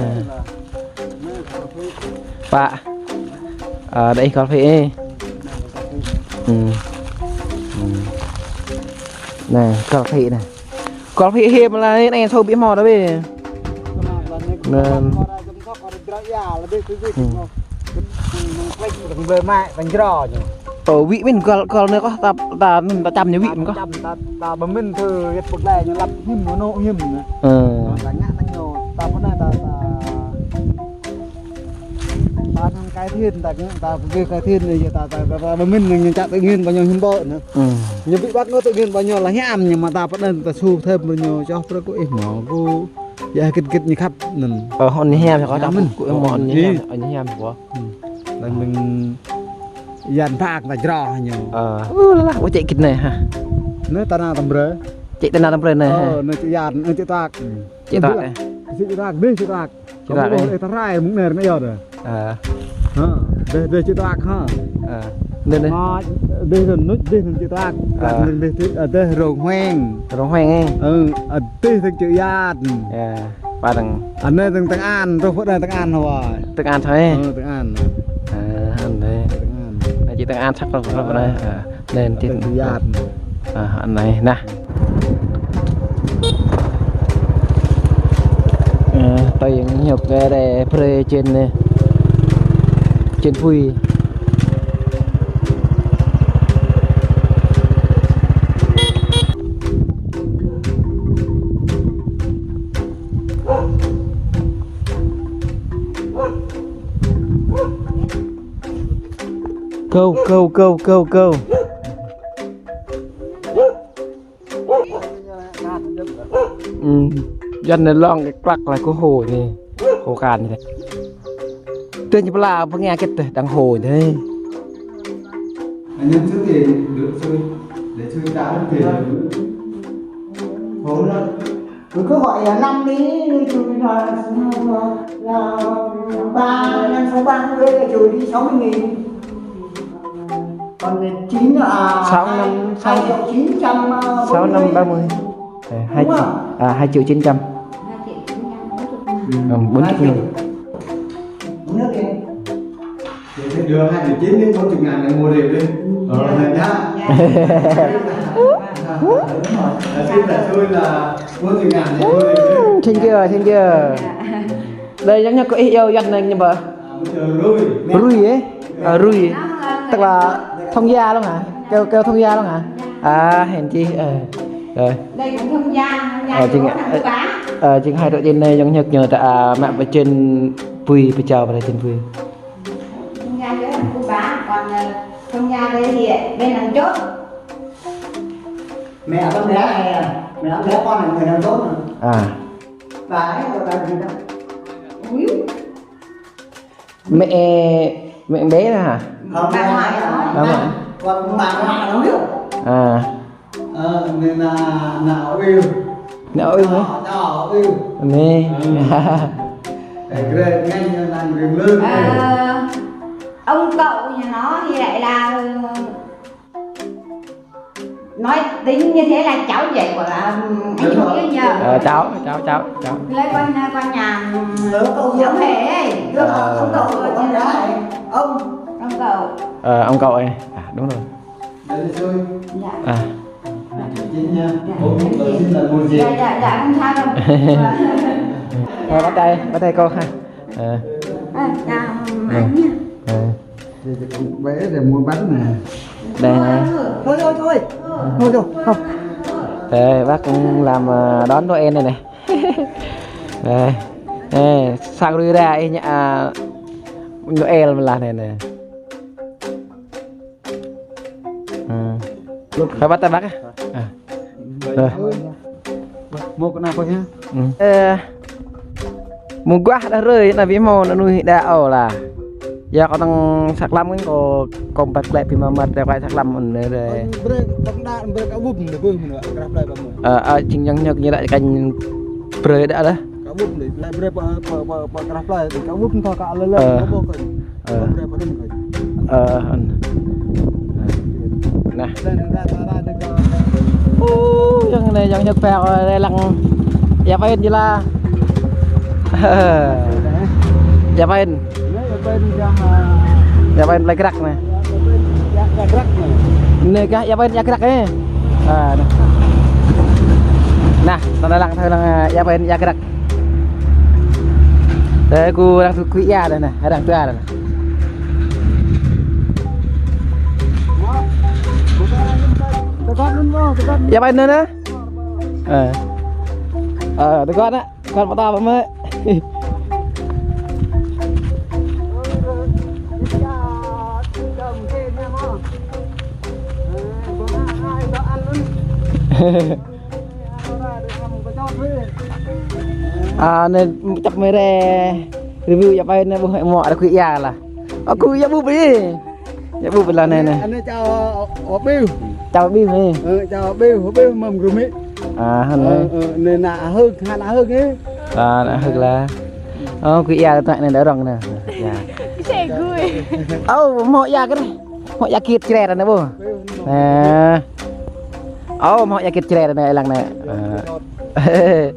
Pă. Ơ, đah ih gol phĭ ih. Ư. Ư. Anai, gol phĭ anai. Gol phĭ hiam lah anai, anai sô ƀu hmâo đah bĕ. Anai. Ư. Ơ, wĭ mĭn gol, gol anai kâo, ta, ta, ta čăm ñu wĭ mĭn kâo. Čăm, ta, ta ƀu mĭn thâo yơh pơk lĕ ñu lăp hiam, anŏ hiam anai. Ơ. Ta ngă anai ñu, ta pơnah ta, ta, ta năng cải thiện, ta ngă, ta pơkê cải thiện anai, ta, ta, ta, ta ƀu mĭn anai ñu čăt tự nhiên ƀơi ñu hiam ƀô̆ anai. Ơ. Ñu ƀu ƀăk ngă tự nhiên ƀơi ñu lah hiam, ñu mă ta pơnah ta su thêm ƀơi ñu, čoh prơ̆ kơ ih hmâo kơ. Yua hơget hơget ñu khăp anŭn. Ơ, hŏn ñu hiam, kâo čăm mơ̆n. Kâo hmâo hŏn ñu hiam, hŏn ñu hiam kâo. Ư. Lăng mơ̆ng yan phak ta jroh ñu. Ơ. Ơ, lah, ơ, čĕ git anai hă. Anai tơnah tơm brơi. Čĕ tơnah tơm brơi anai hă. Ơ, anai čĕ yan, anai čĕ tuak. Čĕ tuak, ơ. Čĕ tuak, dih čĕ tuak. Čĕ tuak, ơ. Kâo ƀuh ih tơrai mơ̆ng anai ră anai yơh đah. Ơ. Hă, dih, dih čĕ tuak hă. Ơ. Anai, anai. Hă, dih anŭn, dih anŭn čĕ tuak. Ơ. Dih, dih, ơ, dih rông huêng. Rông huêng ih. Ơ, ơ, dih dih čĕ yan. Ơ, pă dơ̆ng. Anai dơ̆ng tơngan, truh pơ anai tơngan hă. Tơngan hă ih. Ơ, tơngan. Ơ, anai. Tơngan. Anai čĕ tơngan săk truh, truh pơ anai. Ơ. Anai, anai, anai. Ơ, anai, nah. Ơ, tơl ñu hiăp kơ rê brơi čên anai. Čên pui. Go, go, go, go, go. Ư, Yuan anai lŏng kơ klăk lah kơ hô anai. Hô kan anai. Tơl ñu pla pơngia kĕt tơl đang hô anai. Anh em trước thì được chui, để chui cá thì hố lắm. Cứ, cứ gọi là năm đi, trừ là, là ba, năm sáu ba mươi, trừ đi sáu mươi nghìn. Còn chín là sáu năm, hai triệu chín trăm, à, sáu năm ba mươi. Ờ, hai, đúng không? À, hai triệu chín trăm. Hai triệu chín trăm bốn mươi ngàn. Ừ, bốn mươi ngàn. Uống nước đi. Thì sẽ đưa hai triệu chín đến bốn mươi ngàn để mua rượu đi. Ờ, là nhá. Dạ. Ờ, xin là tôi là bốn mươi ngàn để mua rượu đi. Ừm, xin chưa, xin chưa? Đây, giống như có ý yêu dành này nhưng mà Rui. Rui, eh? Ờ, Rui. Tức là thông gia luôn hả? Kêu, kêu thông gia luôn hả? À, hèn chi. Ờ. Rồi. Đây cũng thông gia, thông gia. Ờ, của chính, thằng ờ, Tú Bá. Ờ, chính hai triệu chín này giống như, như ta, à, mạng bên trên Bùi, bên Châu và trên Bùi. Thông gia với thằng Tú Bá, còn, ờ, thông gia đây thì bên đằng chốt. Mẹ con bé này, mẹ con bé con này người đằng chốt mà. À. Bà ấy gọi là gì đó? Ui. Mẹ, mẹ bé đó hả? Không, bà ngoại đó. Bà ngoại. Còn bà ngoại nó biết. À. Ờ, nên là, là Uyên. Nó Uyên hả? Ờ, ờ, Uyên. Nè. Ừ. Để kre ngay là rừng lươn. Ờ, ông cậu nhà nó thì lại là Nói tính như thế là cháu rể của, à, anh Dũng chứ nhờ? Ờ, cháu, cháu, cháu, cháu. Lấy con, con nhà, cháu rể ấy. Ờ. Ông cậu, con gái, ông. Ông cậu. Ờ, ông cậu ấy. À, đúng rồi. Dạ. À. Dạ, dạ, dạ, không sao đâu. Rồi, bắt tay, bắt tay cô ha. Ờ. À, chào anh nhé. Ờ. Bé để mua bánh nè. Đây này. Thôi, thôi, thôi. Thôi, thôi, không. Đây, bác cũng làm, ờ, đón Noel này này. Đây. Đây, sang Rui ra, ih, à, Noel mà là này này. Ừ. Phải bắt tay bác á. À. Rồi. Một cái nào coi nhá. Ừ. Ơ, mơguah đah rơi, anai ƀu hmâo anŭn đa ôh lah. Yua kâo tơ̆ng sa klăm kơ kâo, kâo ƀuh klĕ pi mơmăt, klĕ sa klăm anŭn đa. Brơi, tơ̆ng đa, brơi kâo ƀuh, brơi ƀuh, mơ̆n, krah plơi ƀuh. Ơ, ơ, jing yang nhơk ñu đa kăn brơi đa lah. Kâo ƀuh, brơi, brơi pơ, pơ, pơ, pơ krah plơi, kâo ƀuh, kâo lĕ, kâo ƀuh kâo. Ờ. Ờ, nah. Ô, yang anai, yang nhơk pĕk, lăng. Ia Pain jela. Ia Pain. Ia Pain plơi Krak anai. Anai kah Ia Pain Ia Krak anai. Nah. Nah, tơ̆ng lăng, tơ̆ng lăng, Ia Pain Ia Krak. Ơ, kơ arăng tŭ kơ ia đa anai, arăng tŭ ia đa anai. Ia Pain anai. Ơ. Ơ, tơgŏt anai, tơgŏt mơta ƀă mơ̆. À, anai čăp mơ̆ rê review Ia Pain anai ƀuh mơ̆, arăng kơ ia lah. Ơ, kơ ia ƀuh ƀu ih. Ia ƀuh ƀu lah anai anai. Anai čao ƀiu. Čao ƀiu ih. Ơ, čao ƀiu, ƀiu mơ̆ng gơmĭ. À, anai. Ơ, ơ, anai ană hơ̆k, ană hơ̆k ih. À, ană hơ̆k lah. Ơ, kơ ia tơ̆ng anai đa rŏng anai. Ia. Ơ, hmâo ia kơ anai. Hmâo ia kit čret anai ƀuh. Nè. Ơ, hmâo ia kit čret anai lăng anai. Ơ.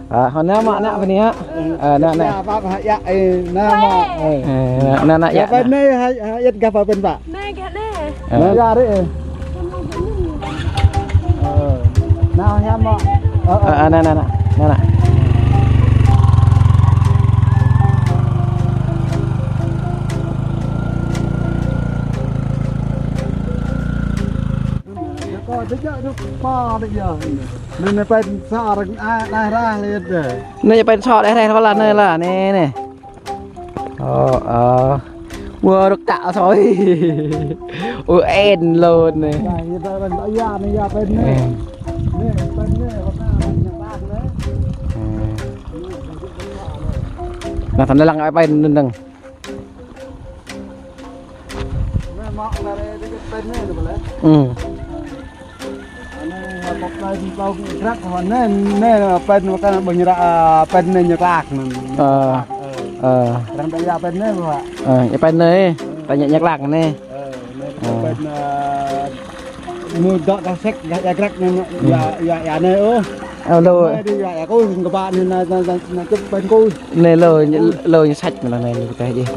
Ơ, hmâo anai mơ̆ ană pơ anai hă? Ơ, anai, anai. Ia, pă, pă, ia, ơ, anai mơ̆, ơ. Ơ, anai, anai, ia. Ia, pă anai, hai, hai, ia, gah pă pên, pă? Anai, gah anai. Ơ. Anai, gah anai, ơ. Ơ. Anai, ia mơ̆. Ơ, ơ. Ơ, ơ, anai, anai, anai. Anai, anai. Anai, anai, pên sa arăng, a, đah rah lĕ. Anai pên sa đah rah lah anai lah, anai, anai. Ơ, ơ. Wah, rơ̆k čă soi. Ơ, en lŏn anai. Anai, ia, ia, anai, ia, pên anai. Ơ. Anai, pên anai, anai, anai. Ơ. Nah, tơ̆ng lăng ia pên anai. Ừ. Pơk plơi, plơi Ia Grăk, hŏ anai, anai, pơk anai, pơk anai, pơk anai, pơk anai, pơk anai, pơk anai. Ơ. Ơ. Arăng ta ia pơk anai, Pak. Ơ, ia pơk anai, ta ia, ia Grăk anai. Ơ, anai, ơ, pơk anai, ơ, mơ̆ dŏ ta sek, ia, ia Grăk anai, anai, ia, ia, ia anai, ôh. Ơ, lu. Anai, ia, ia kâo, kơ pă anai, anai, anai, anai, čŭp pơk kâo. Anai, lu, lu, ñu sek mơ̆n anai, ñu kơ teh dih.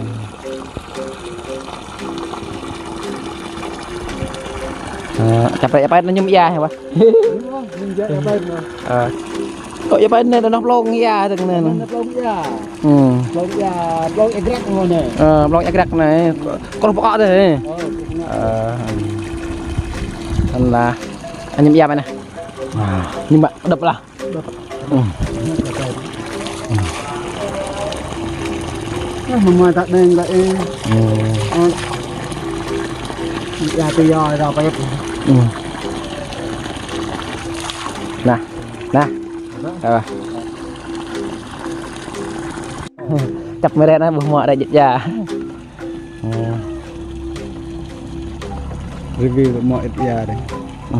Ơ, čăp rai ia pơk anai ñu ia hă, Pak? Ơ. Kâo ia pơk anai, anŭn plông ia, tơ̆ng anai. Anŭn plông ia. Hmm. Plông ia, plông ia Grăk anai. Ơ, plông ia Grăk anai. Kâo pơkŏ dih. Ơ, kâo pơkŏ. Ơ. Anŭn lah. Anai ia pơk anai. Wah, anai mă, đŏp lah. Đŏp. Hmm. Ơ, mơ̆ mă tăk đeng gah ih. Hmm. Ơ. Ia tui ia ra pơk. Hmm. Nah, nah. Ơ. Čăp mơ̆ rai anai, ƀuh mă rai jĕ ia. Ơ. Review mă ia dih. Ơ.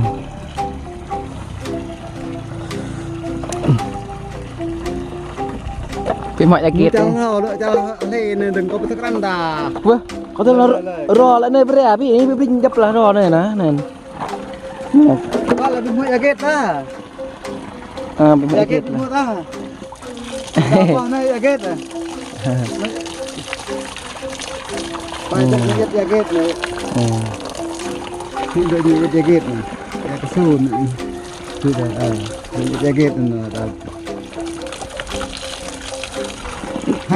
Pih mă ia Grăk. Čang hao, lŏ čang hlơi anai dơ̆ng kâo pơtơ̆k răn ta. Wah, kâo tơl rô, rô lĕ anai brơi, pih, pih, pih, čăp lah rô anai, nah, anai. Kâo lĕ pih mă ia Grăk ta. Ơ, pih mă ia Grăk lah. Ia Grăk ta. Apa anai ia Grăk ta? Pơk anai ia Grăk anai. Hmm. Anai ia Grăk anai. Ia kơsun anai. Sudah, ah. Anai ia Grăk anai, ah.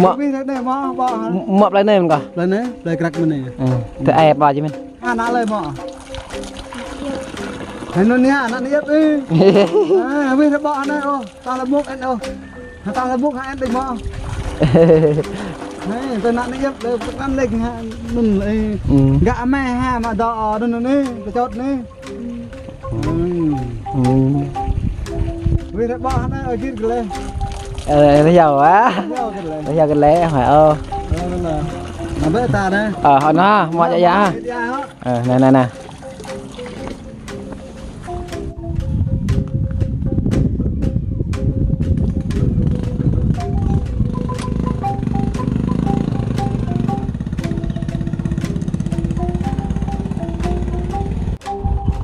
Mă, mă plơi anai mơ̆n kah? Plơi anai, plơi Grăk mơ̆n anai. Hmm. Tơ ai pă jĕ mơ̆n. Ană lơi mă. Hai anŭn ia, ană anai ia, ơ. Ah, wih, ƀă anai, ôh. Ta lĕ mŭk ĕn ôh. Ta lĕ mŭk hă ĕn đih mă. Hei, tơ ană anai ia, lĕ pơkăn lĕ hă anŭn lĕ. Hmm. Gah amai hă mă dŏ anŭn anai, kơčŏt anai. Hmm. Hmm. Wih, ƀă anai, ơ, git kơ lĕ. Ơ, rơyâo ah. Rơyâo kơ lĕ. Rơyâo kơ lĕ, hă, ơ. Ơ, anŭn lah. Anai ƀĕ ta anai. Ơ, hă anai, mă ia ia. Ia hă. Ơ, anai, anai, anai.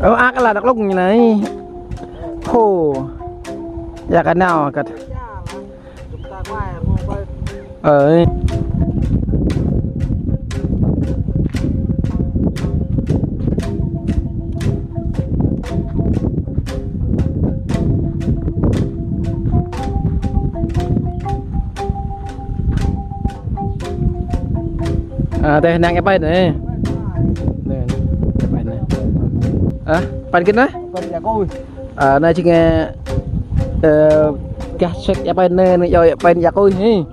Ơ, ăk lah đăk lông anai. Hô. Ia kơ nao kơ. Ơ. À, tơ năng ia pơk anai. Anai, ia pơk anai. À, pơk kơ anai? Pơk ia kâo. Ơ, anai jing, ơ, gah sek ia pơk anai, anai yơh ia pơk ia kâo hĭ.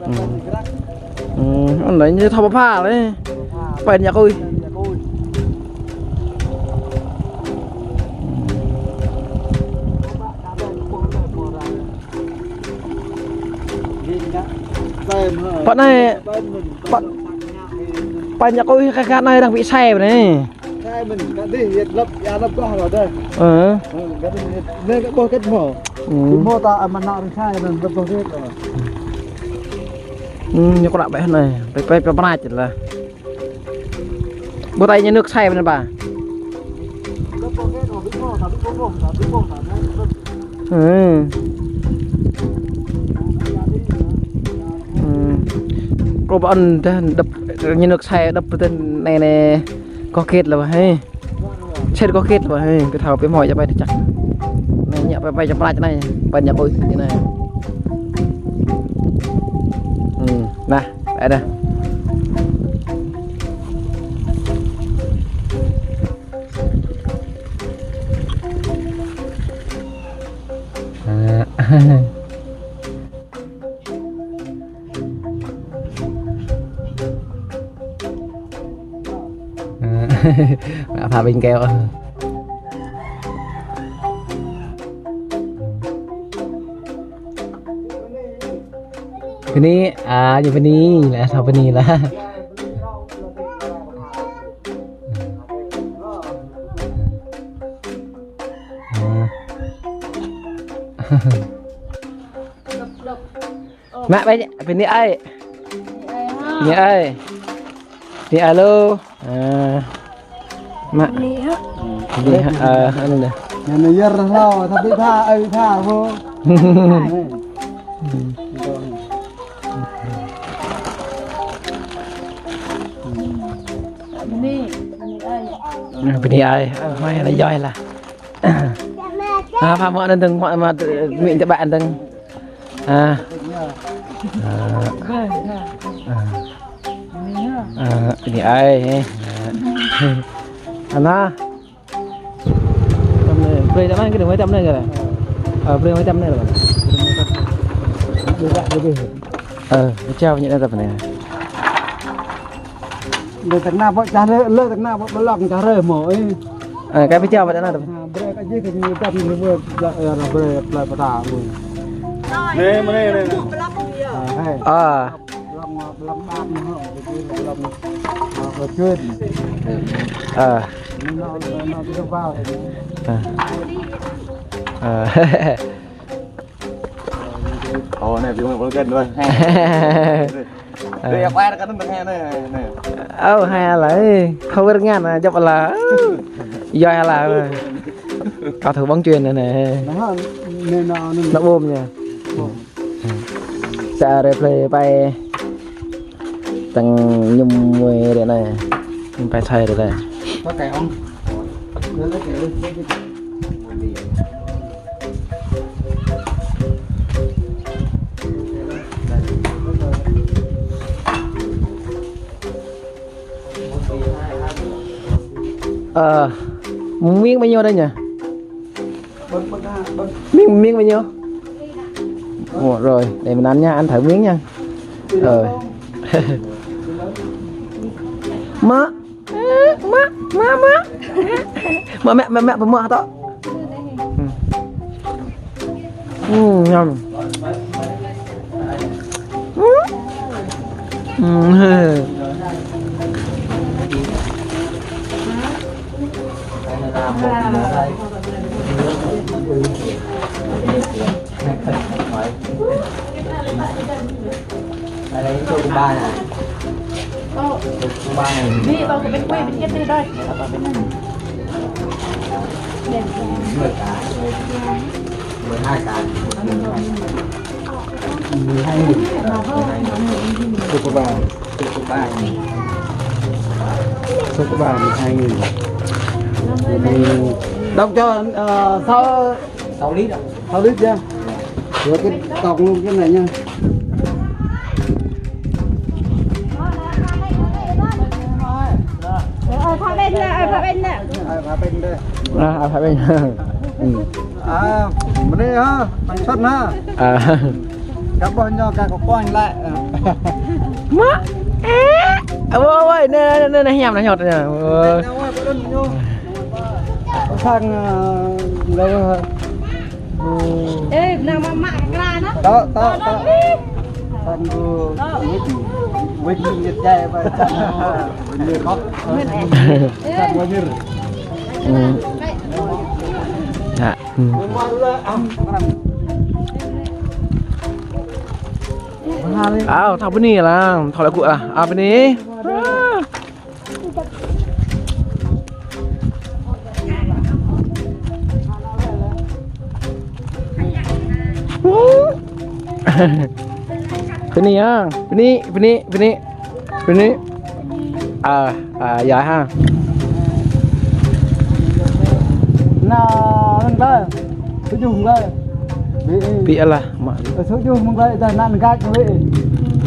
Hmm. Hmm, anai ñu thâo pơpha lĕ. Pơk ia kâo. Pơk anai, pơk, pơk ia kâo kơ gah anai arăng ƀu sai anai. Sai mơ̆n, gah dih, ia lăp, ia lăp boh lŏ dih. Ơ. Ơ, gah dih, ia, anai gah boh kĕt mơ̆. Hmm. Mơ̆ ta amăng ană arăng sai anŭn lăp boh kĕt lŏ. Hmm, ñu kơ ră ƀĕ anai, ƀĕ, ƀĕ, ƀĕ, ƀĕ anai čĕt lah. Ƀu tai ñu nŭk sai mơ̆n ba. Hmm. Hmm. Kâo ƀuh anŭn dah đŏp ñu nŭk sai đŏp tơ anai anai. Kơ kĕt lah ba hĭ. Sĕt kơ kĕt lah ba hĭ. Kơ thâo pĕ mơ̆ ia pơk tơ čăk. Anai ñu pơk, pơk čăp ră anai. Pơk ia kâo anai. Hmm. Nah. Ada. Mă pha ƀing keo. Bơni, à, ñu bơni lah, sao bơni lah. Mă, ƀing, ƀing ni ai. Ni ai. Ni ai lu. Ơ. Mă. Ni ha. Ni ha, ơ, anŭn đah. Anŭn yơh lah, tapi tha, ai tha, hô. Ơ, ƀing ni ai. Ơ, mai anai yơh lah. Ơ, pha mă anŭn dơ̆ng, mă, mă, mĭn tơƀă anŭn dơ̆ng. Ơ. Ơ. Ơ. Ơ, ƀing ni ai, hê. Anai. Tăm anai, brơi tăm anai, kơ đơ̆ng mai tăm anai kơ. Ơ, brơi mai tăm anai lah. Ơ, pơčao ñu anai tăm anai. Lơ tơnap pơ čah rơ, lơ tơnap pơ ƀlŏk čah rơ mơ̆, ơ. Ơ, kơ pơčao pơ tơnap tăm. Ha, brơi kơ jih kơ ñu tăm ñu brơi, brơi, brơi, brơi pơta mơ̆. Anai, anai, anai. Ha, hai. Ơ. Ƀlŏk, ƀlŏk ƀap ñu hŏ, ƀlŏk, ƀlŏk, ƀlŏk čuôn. Ơ. Ñu nŏ, nŏ, nŏ, nŏ, nŏ, nŏ. Ơ. Ơ. Ơ, anai, ƀing ƀlŏk čuôn đuaĭ. Ơ. Đuaĭ, ƀai kơ anŭn anai, anai, anai. Ơ, hai ala, ơ. Khâu ƀơr ngăn, ơ, djŏp ala. Ơ. Yơh ala. Kâo thâo ƀơ̆ng čuôn anai, anai. Nŏ, anai, nŏ, anai. Nŏ ƀôm ñu. Ƀôm. Sa rê plê pai tăng ñum mui rê anai. Ñum pai sai rê anai. Có cài không? Ơ, miếng bao nhiêu đây nhỉ? Miếng, miếng bao nhiêu? Ủa, rồi, để mình ăn nha, ăn thử miếng nha. Ờ. Má. Má, má, má. Má, mẹ, mẹ, mẹ, mẹ, mẹ, tao. Ừ. Ừ, ngon. Ừ. Ừ. Đây, đây, tô thứ ba này. Tô thứ ba này. Đi, tô cái bánh quy, bánh kia từ đây. Mười cái, mười hai cái. Mười hai nghìn. Tô thứ ba. Tô thứ ba nghìn. Tô thứ ba mười hai nghìn. Đọc cho, ờ, sao Sáu lít à? Sáu lít nha. Rửa cái cọc luôn cái này nha. Ờ, ờ, thả bên nè, ờ, thả bên nè. Ờ, thả bên đây. À, à, thả bên. Ừ. À, bữa nay ha, sản xuất ha. À. Các bạn nhỏ các con lại. Má. Ê. Ôi, ôi, nè, nè, nè, nè, hiam, nè, hiam, nè. Ôi. Sang, ờ, lâu. Ê, nang mă mă kra nă. Tơ, tơ, tơ. Sang du wik, wik nhiệt chạy và chăn. Nhiệt khóc. Sang nhiệt. Ừ. Hă. Ừ. Ao, thâo bơni lah, thâo lăi gŭ lah. Ao bơni. Bơni ah, bơni, bơni, bơni. Bơni. À, à, yơh ha. Nă, nă, nă. Tujuh mơ̆ng ƀĭ. Ƀĭ lah, mă. Ơ, tujuh mơ̆ng ƀĭ, dah nă nă gach mơ̆ng ƀĭ.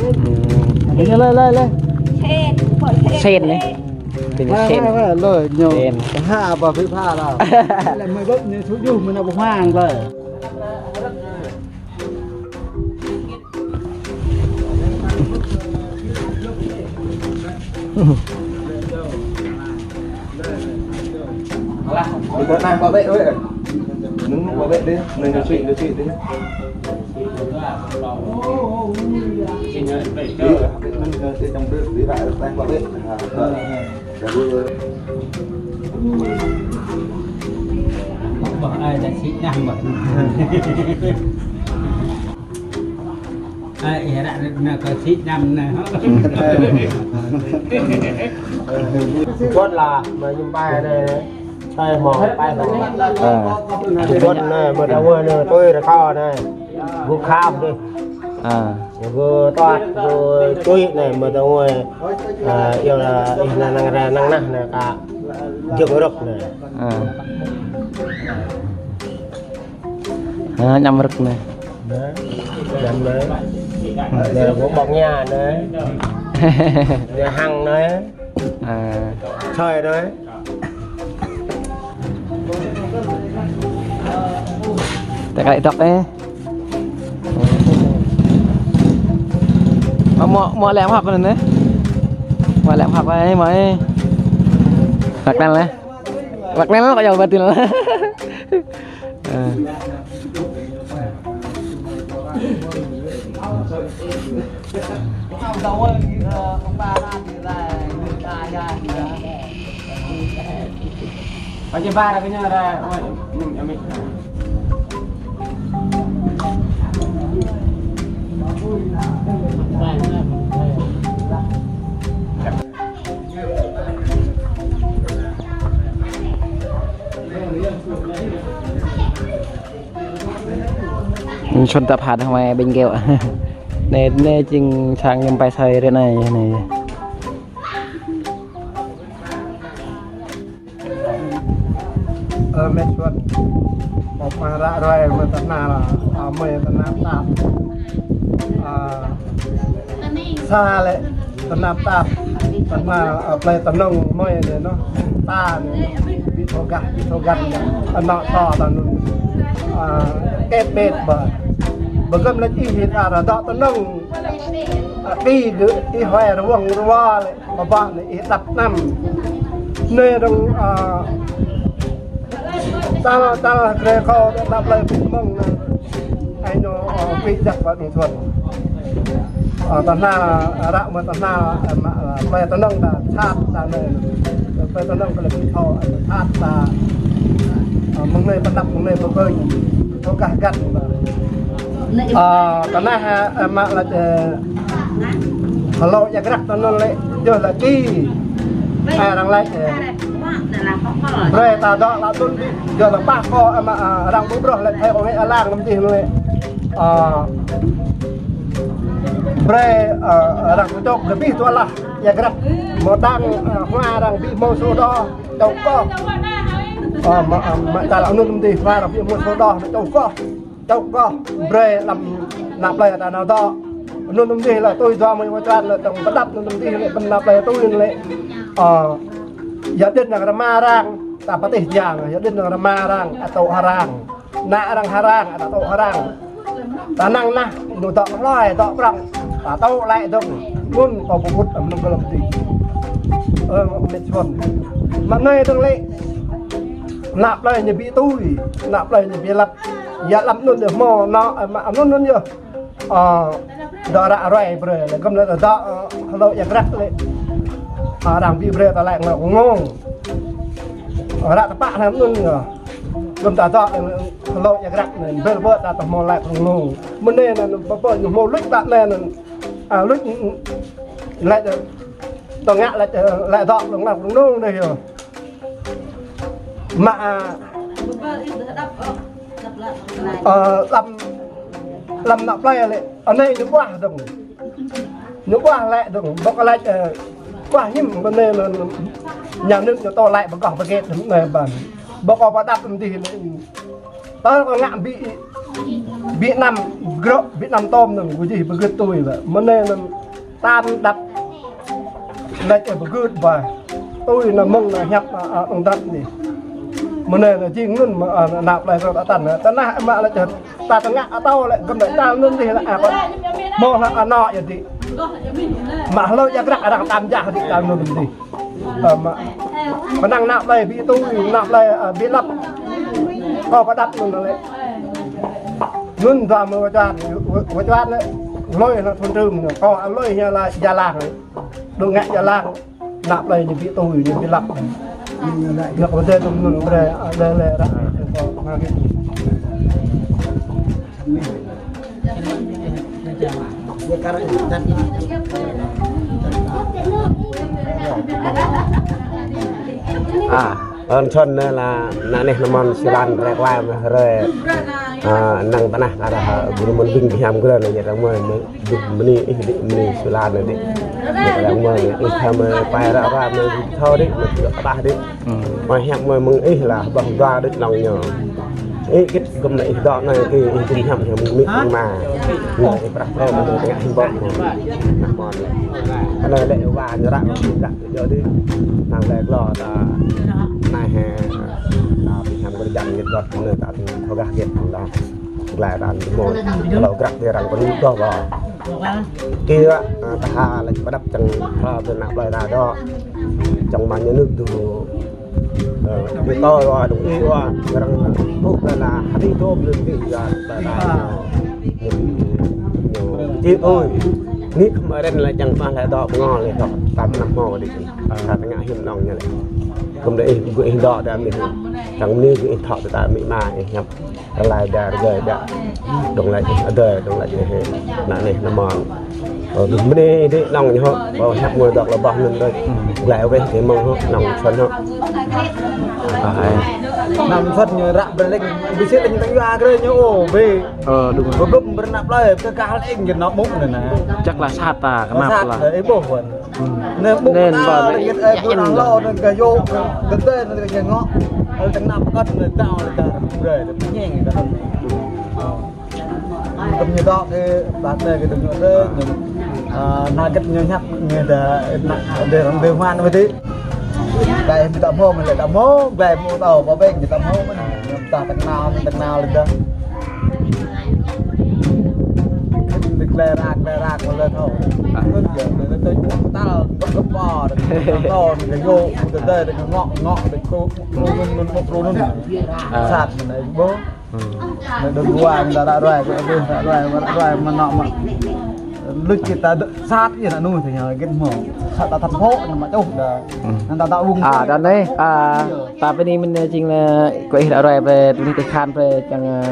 Hmm. Ini lơi, lơi, lơi. Sen, kok sen? Sen nih. Ini sen. Lơi, lơi, lơi, nyo. Sen. Ha, apa ƀĭ pha lah. Lơi, mơ̆ng ƀĭ, ini tujuh, mơ̆ng ƀĭ hoang lơi. Đi, nang bảo vệ thôi. Nâng bảo vệ đi, nâng điều trị, điều trị đi. Đi, nâng, ờ, đi trong rừng, đi lại, nang bảo vệ. À, ờ, ờ. Để vui. Ƀôh ai ta sĭ năm ƀôh. Ai, ih ră rơ̆k anai kơ sĭ năm anai. Čuăt lah, mơi ñum ƀai anai. Sai mơ̆, ƀai mơ̆. Ơ. Čuăt anai, mơi ta wơ̆ anai, tui rơkâo anai. Gŭ kham dih. Ơ. Gŭ tuăt, gŭ čuih anai, mơi ta wơ̆. Ơ, iâu lah, ih anai năng ra, năng nah anai, kơ jơ̆ng rơ̆k anai. Ơ. Ơ, ñăm rơ̆k anai. Anai, ñăm anai. Anai, gŭ ƀơ̆ng ña anai. Anai hăng anai. Ơ. Sơi anai. Tơ kơ lĕ dŏ ơ. Mă, mă, mă lĕ mă hăp anai. Mă lĕ mă hăp anai, mă ơ. Lăk anai lah. Lăk anai lah, kơ yua ƀă tui lah. Ơ. Pakai bara kenya ra, oi, oi, oi. Ñu čuăn ta phat hmai ƀing gơ̆. Anai, anai jing sang ñum ƀai sơi ră anai, anai. Ơ, mĕt čuăn. Ƀơ̆ng mă ră ruai mơi tơhnal, ơ, mơi tơhnal tap. Ơ, sa lĕ tơhnal tap. Tơhnal, ơ, plơi Tơnông mơi anai anŭn. Ta anai, ƀu thâo gah, ƀu thâo găn. Anŏ ta ta anŭn. Ơ, kĕt ƀĕt ƀă. Bơ gơ̆m lĕ ih ta ră dŏ Tơnông. Ơ, ƀi gơ̆ ih huai rơwang rơwa lĕ. Pơbă anai ih đăp năm. Anai dơ̆ng, ơ, tal, tal grê kâo đăp plơi ƀu mơ̆ng anai. Ai ñu, ơ, ƀu djăp ƀă anŭn čuăn. Ơ, tơhnal, ră mơi tơhnal, ơ, mă, ơ, plơi Tơnông ta, sat ta anai. Plơi Tơnông kơ lĕ ƀu thâo, sat ta. Ơ, mơ̆ng anai pơđăp, mơ̆ng anai pơbơ̆ng. Thâo gah găn. Ơ, tơhnal, ơ, mă lĕ, ơ, Hlô ia grăk ta anŭn lĕ, yơh lĕ ki. Ai arăng lĕ, ơ. Brơi ta dŏ lă tun dih, yơh lĕ pah kơ, ơ, mă, ơ, arăng ƀu brơi lĕ, ai kơ ngă alang năm dih lĕ. Ơ, brơi, ơ, arăng čŏk gơ̆ ƀih tui lah, ia grăk. Mơ̆ đang, ơ, hmua arăng ƀu hmâo sô đô, čŏk kơ. Ơ, mă, ơ, mă ta lă anŭn năm dih, hmua arăng ƀu hmâo sô đô, čŏk kơ. Čŏk kơ, brơi lăm ană plơi ta nao dŏ. Anŭn năm dih lĕ tui dua mơi wa čuăn lĕ tơ̆ng pơđăp anŭn năm dih lĕ ƀing ană plơi tui lĕ. Ơ, ia đĭn arăng rơma arăng, ta pơtih jang, ia đĭn arăng rơma arăng, atŏ arăng. Ană arăng arăng, atŏ arăng. Ta năng nah, ñu dŏ hloi, dŏ prŏng. Ta tŏ lĕ dơ̆ng, anŭn kâo pơƀut amăng gơlăm dih. Ơ, mĕt čuăn. Mă anai dơ̆ng lĕ. Ană plơi ñu ƀu tui, ană plơi ñu ƀu lăp. Ia lăm anŭn yơh hmâo, anŭn, ơ, mă anŭn anŭn yơh. Ơ, dŏ ră ruai brơi, lĕ gơ̆m lĕ dŏ, ơ, hlô ia grăk lĕ. Ơ, arăng ƀu brơi ta lĕ ngă ngông. Ơ, ră tơpă anŭn anŭn yơh. Gơ̆m ta dŏ, ơ, hlô ia grăk anai, bel bơ ta tơ hmâo lĕ ngông. Mơ̆ng anai anŭn pơpă ñu hmâo luč ta anai anŭn. Ơ, luč, ơ, lĕ, ơ, tơ ngă lĕ, ơ, lĕ dŏ, lĕ ngă ngông anai yơh. Mă, ơ, ơ, lăm, lăm ană plơi lĕ, anai ñu ƀuah dơ̆ng. Ñu ƀuah lĕ dơ̆ng, ƀơ̆ng lĕ, ơ, ƀuah hiư̆m mơ̆ng anai anŭn, anŭn, ñu anŭn ñu tŏ lĕ pơgŏh pơget dơ̆ng anai ƀan. Ƀơ̆ng kơ pơđăp dih anŭn. Tơl kơ ngă ƀu, ƀu năm grŏ, ƀu năm tôm anŭn, gơ̆ dih pơgĭt tui ƀă. Mơ̆ng anai anŭn, tam đăp lĕ pơgĭt ƀă. Tui anŭn mơ̆ng anŭn hiăp, ơ, ơ, anŭn dăp dih. Mơ̆ng anai anŭn jing anŭn mă, ơ, ană plơi ta tăn, ơ, tơnah mă lĕ čơt. Ta tơngă atâo lĕ gơ̆m lĕ tal anŭn dih lĕ, ơ, mơ̆ hă anŏ ia dih. Mă hlô ia grăk arăng tam jah dih tal anŭn dih. Ơ, mă. Pơnăng ană plơi ƀu tui, ană plơi, ơ, ƀu lăp. Kâo pơđăp anŭn lĕ. Anŭn dua mơi wa čuăn, wa, wa čuăn lĕ. Hlôi anŭn thun trưng, kâo hlôi hia lĕ ia lang. Dŏ ngă ia lang. Ană plơi ñu ƀu tui, ñu ƀu lăp. Ngă kơ dêh tŭm anŭn brơi, ơ, lĕ, lĕ ră. A, ơn sôn nơ la, anai neh nơmon Siu Lan rai kuai mơ̆ rai. A, năng tơnah kơ arah, a, gŭ nơmon ƀing pơhiam gơ̆ nơ, yơh răng mơ̆, mơ̆, ƀing mơni ih đĭ, mơni Siu Lan nơ đĭ. Yơh răng mơ̆, ih tha mơ̆ pai ră ră mơ̆, thâo đĭ, mơ̆ tơpă đĭ. Mơ̆ hiăp mơ̆ mơ̆ng ih lah ƀơ̆ng dua đĭ nong ñu. Ih gĭt gum nơ ih dŏ nơ, ih, ih gum hiăp hiăp mơ̆ng mĭ mơ̆ng ma. Nơ ih prăk prăk mơ̆ng tơngă hiư̆m ƀơ̆ mơ̆. Nah mơ̆n. Kơ nơ lĕ wa ñu ră, ră Yơh đĭ, năng lĕ klâo ta anai hă, ta ƀing hiam kơ rơjăn gĕt gŏt, kơ nơ ta ƀing thâo gah gĕt hăng ta. Glai ta mơ̆, kơ lâo grăp đĭ răng kơ nŭ tŏh kơ. Kơ, a, ta ha lĕ pơdăp čang, a, tơ anăp plơi ta dŏ. Čang mă ñu nŭk tŭ. Ơ, ƀu tŏ wa, dŏng ih wa, răng tŭ kơ la, hơdĭ tŭ blŭn kơ ya, plơi ta. Ñu, ñu, ñu, či ơi. Nĭ kơ mă ren lĕ čang mă lĕ dŏ bơngol lĕ dŏ, tam năm hmâo đĭ. Sa tơngă hiư̆m nong ñu lĕ. Kơ mơ̆ đa ih, gŭ ih dŏ đa mĭ. Čang mơni gŭ ih thŏk tơ ta mĭ ma ih hiăp. Rơlai đa rơgơi đa. Dŏng laĭ ih adơi, dŏng laĭ ih. Anai neh nơmon. Ơ, ƀing mơni đĭ nong ñu hŏ. Ƀu hiăp mơ̆ dŏ lơ boh anŭn đôč. Glai weh kơ mơ̆ng hŏ, nong sôn hŏ. A, ai. Nong sôn ñu ră brơi lĕ. Ƀu sĭt lĕ ñu tơ̆ng yua krê ñu ô, bê. Ơ, đúng rồi. Ƀu gŭm brơi anăp plơi, kơ kah lĕ ing gĕt nŏ ƀŭk anŭn nă. Chắc là sat ta, kơ mă sat lah. Ơ, ih ƀuh ƀuăn. Nê ƀŭk nê ta ba lĕ gĕt, ơ, ƀuh nang lo nê gah yô, gah tê nê gah ngŏ. Ơ, tơnap kơt nê dao nê dao brơi, nê pơñeng kơ nê. Ơ. Kơ ñu dŏ kơ ba tê kơ tơñu tê, ñu, ơ, nă gĕt ñu hiăp, ñu đa, nă, đa răng đa huan wơ̆t đĭ. Glai ih ƀu tŏ hmâo, mơ̆ lĕ tŏ hmâo, glai ƀu tŏ, ƀu ƀĕ, ƀu tŏ hmâo mơ̆n. Ñu ta tơnao, tơnao lĕ dah. Glai ră, glai ră, mơ̆ lĕ thâo. Mơ̆n yơh, lĕ tơl tal, gơ̆p gơ̆p ƀơ̆, tơl, tơl, tơl yô, tơl tơl, tơl ngŏ, ngŏ, tơl kru, kru nŭn, nŭn, kru nŭn. A. Sat mơ̆n ih ƀuh. Ơ. Nê đơ̆ng wa, ta ră ruai, ta ră ruai, ta ră ruai, mơ̆ nŏ mă. Luč kơ ta đơ-, sat yơh nă nŭn tơ ñu gĕt hmâo. Sat ta thâo phŏ, nă mă čuh đa. Ơ. Nă ta ta ung. A, đa nê, a, ta pơ anai mơ̆n jing lĕ kơ ih ră ruai pơ tui tih khan pơ čang,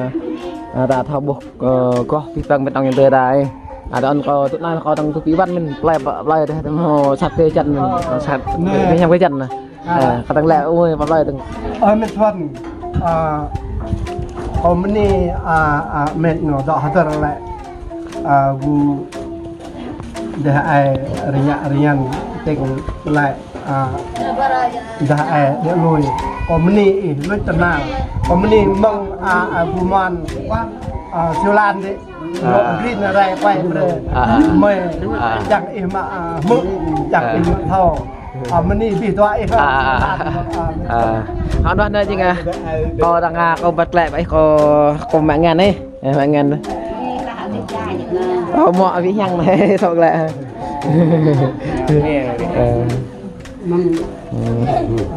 a, ta thâo ƀuh, ơ, goh pih păng mĕt ong yang tơ đa. A, đa ôn kâo tŭ anai kâo tơ̆ng tŭ pih ƀăn mơ̆n, plơi, plơi đa, tơ hmâo sat tơ čan mơ̆n, sat, mơ̆ hiam kơ čan nă. A. Ơ, kơ tơ̆ng lĕ, ui, pơplơi tơ̆ng. Ơ, mĕt Huan, a, kâo mơni, a, a, mĕt ñu dŏ hơdơr lĕ, a, gŭ đah ai rơñă rơñan tơ̆ng lĕ, a, đah ai đĕ lui. Kâo mơni ih, luč tơnal. Kâo mơni mơ̆ng, a, a, gŭ mơ̆n, a, Siu Lan đĭ. A. Lŏ grin rai kuai brơi. A, a. Mơi, a, čang ih mă, a, hmư̆, čang ih mă thâo. A, mơni bih dua ih. A, a, a. A. Hơnŭn nă jing, a. Kâo đang, a, kâo băt lĕ, ih kâo, kâo mă ngăn ih. Ơ, mă ngăn. Kâo mă abih hiam nă, thâo lĕ.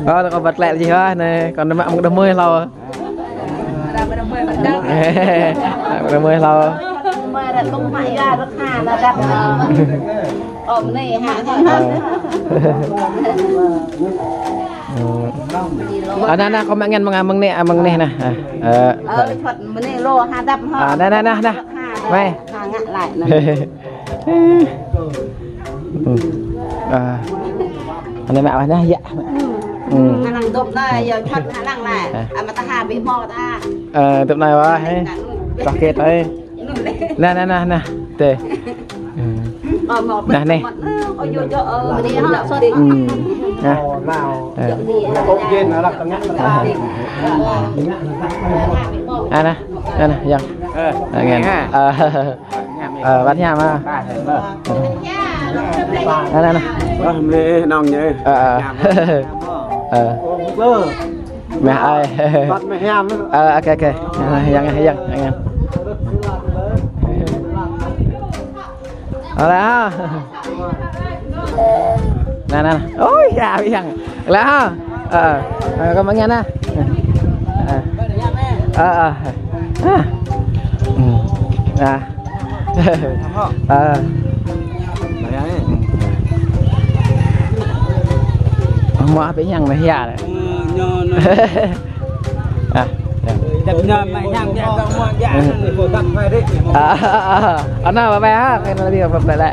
Ơ. Ơ, kâo băt lĕ jih wa nê, kâo nao mă mơ̆ng đah mơi hlâo. Đah mơi hlâo. Ơ. Ơ, nă, nă, kâo mă ngăn mơ̆ng, mơ̆ng nê, a, mơ̆ng nê nă. Ơ, ơ. Ơ, lĕ phŏt mơ̆ng nê lô ha dăp ha. A, nă, nă, nă, nă. Mai. Ha ngă lĕ nă. Ơ. Anai mă wah nă, yă. Hơnăng dŏp nă, yua čuăt hơnăng lĕ. A. A, mă ta ha ƀĭ hmâo ta. Ơ, dŏp nă wah, hê. Tŏh kĕt, hê. Nă, nă, nă, nă. Tê. Ơ, mă nă, nê. Ơ, yua čô, ơ, mơni ha, sô đi. Nă. Ơ. Ơ, nă. Nă, nă, yang. Ơ, ngăn. Ơ. Ơ, băt hiam a. Anai, anai. Ơ, mơni nong ñu. Ơ, ơ. Ơ. Meh ai. Băt meh hiam. Ơ, ôkê, ôkê. Yang, yang, yang. Ơ, lah. Nă, nă, nă. Ôi, ya, yang. Lah. Ơ, ơ, kâo mă ngăn nă. Ơ, ơ. Ơ, ơ. A. Ơ. Mă abih hiam nă hia. A. Ñu mă hiam biă tong mơ̆ biă anŭn ñu pơkăp phai rĭ. Anŭn pơpă hă, kơ anŭn lĕ pơpă lĕ.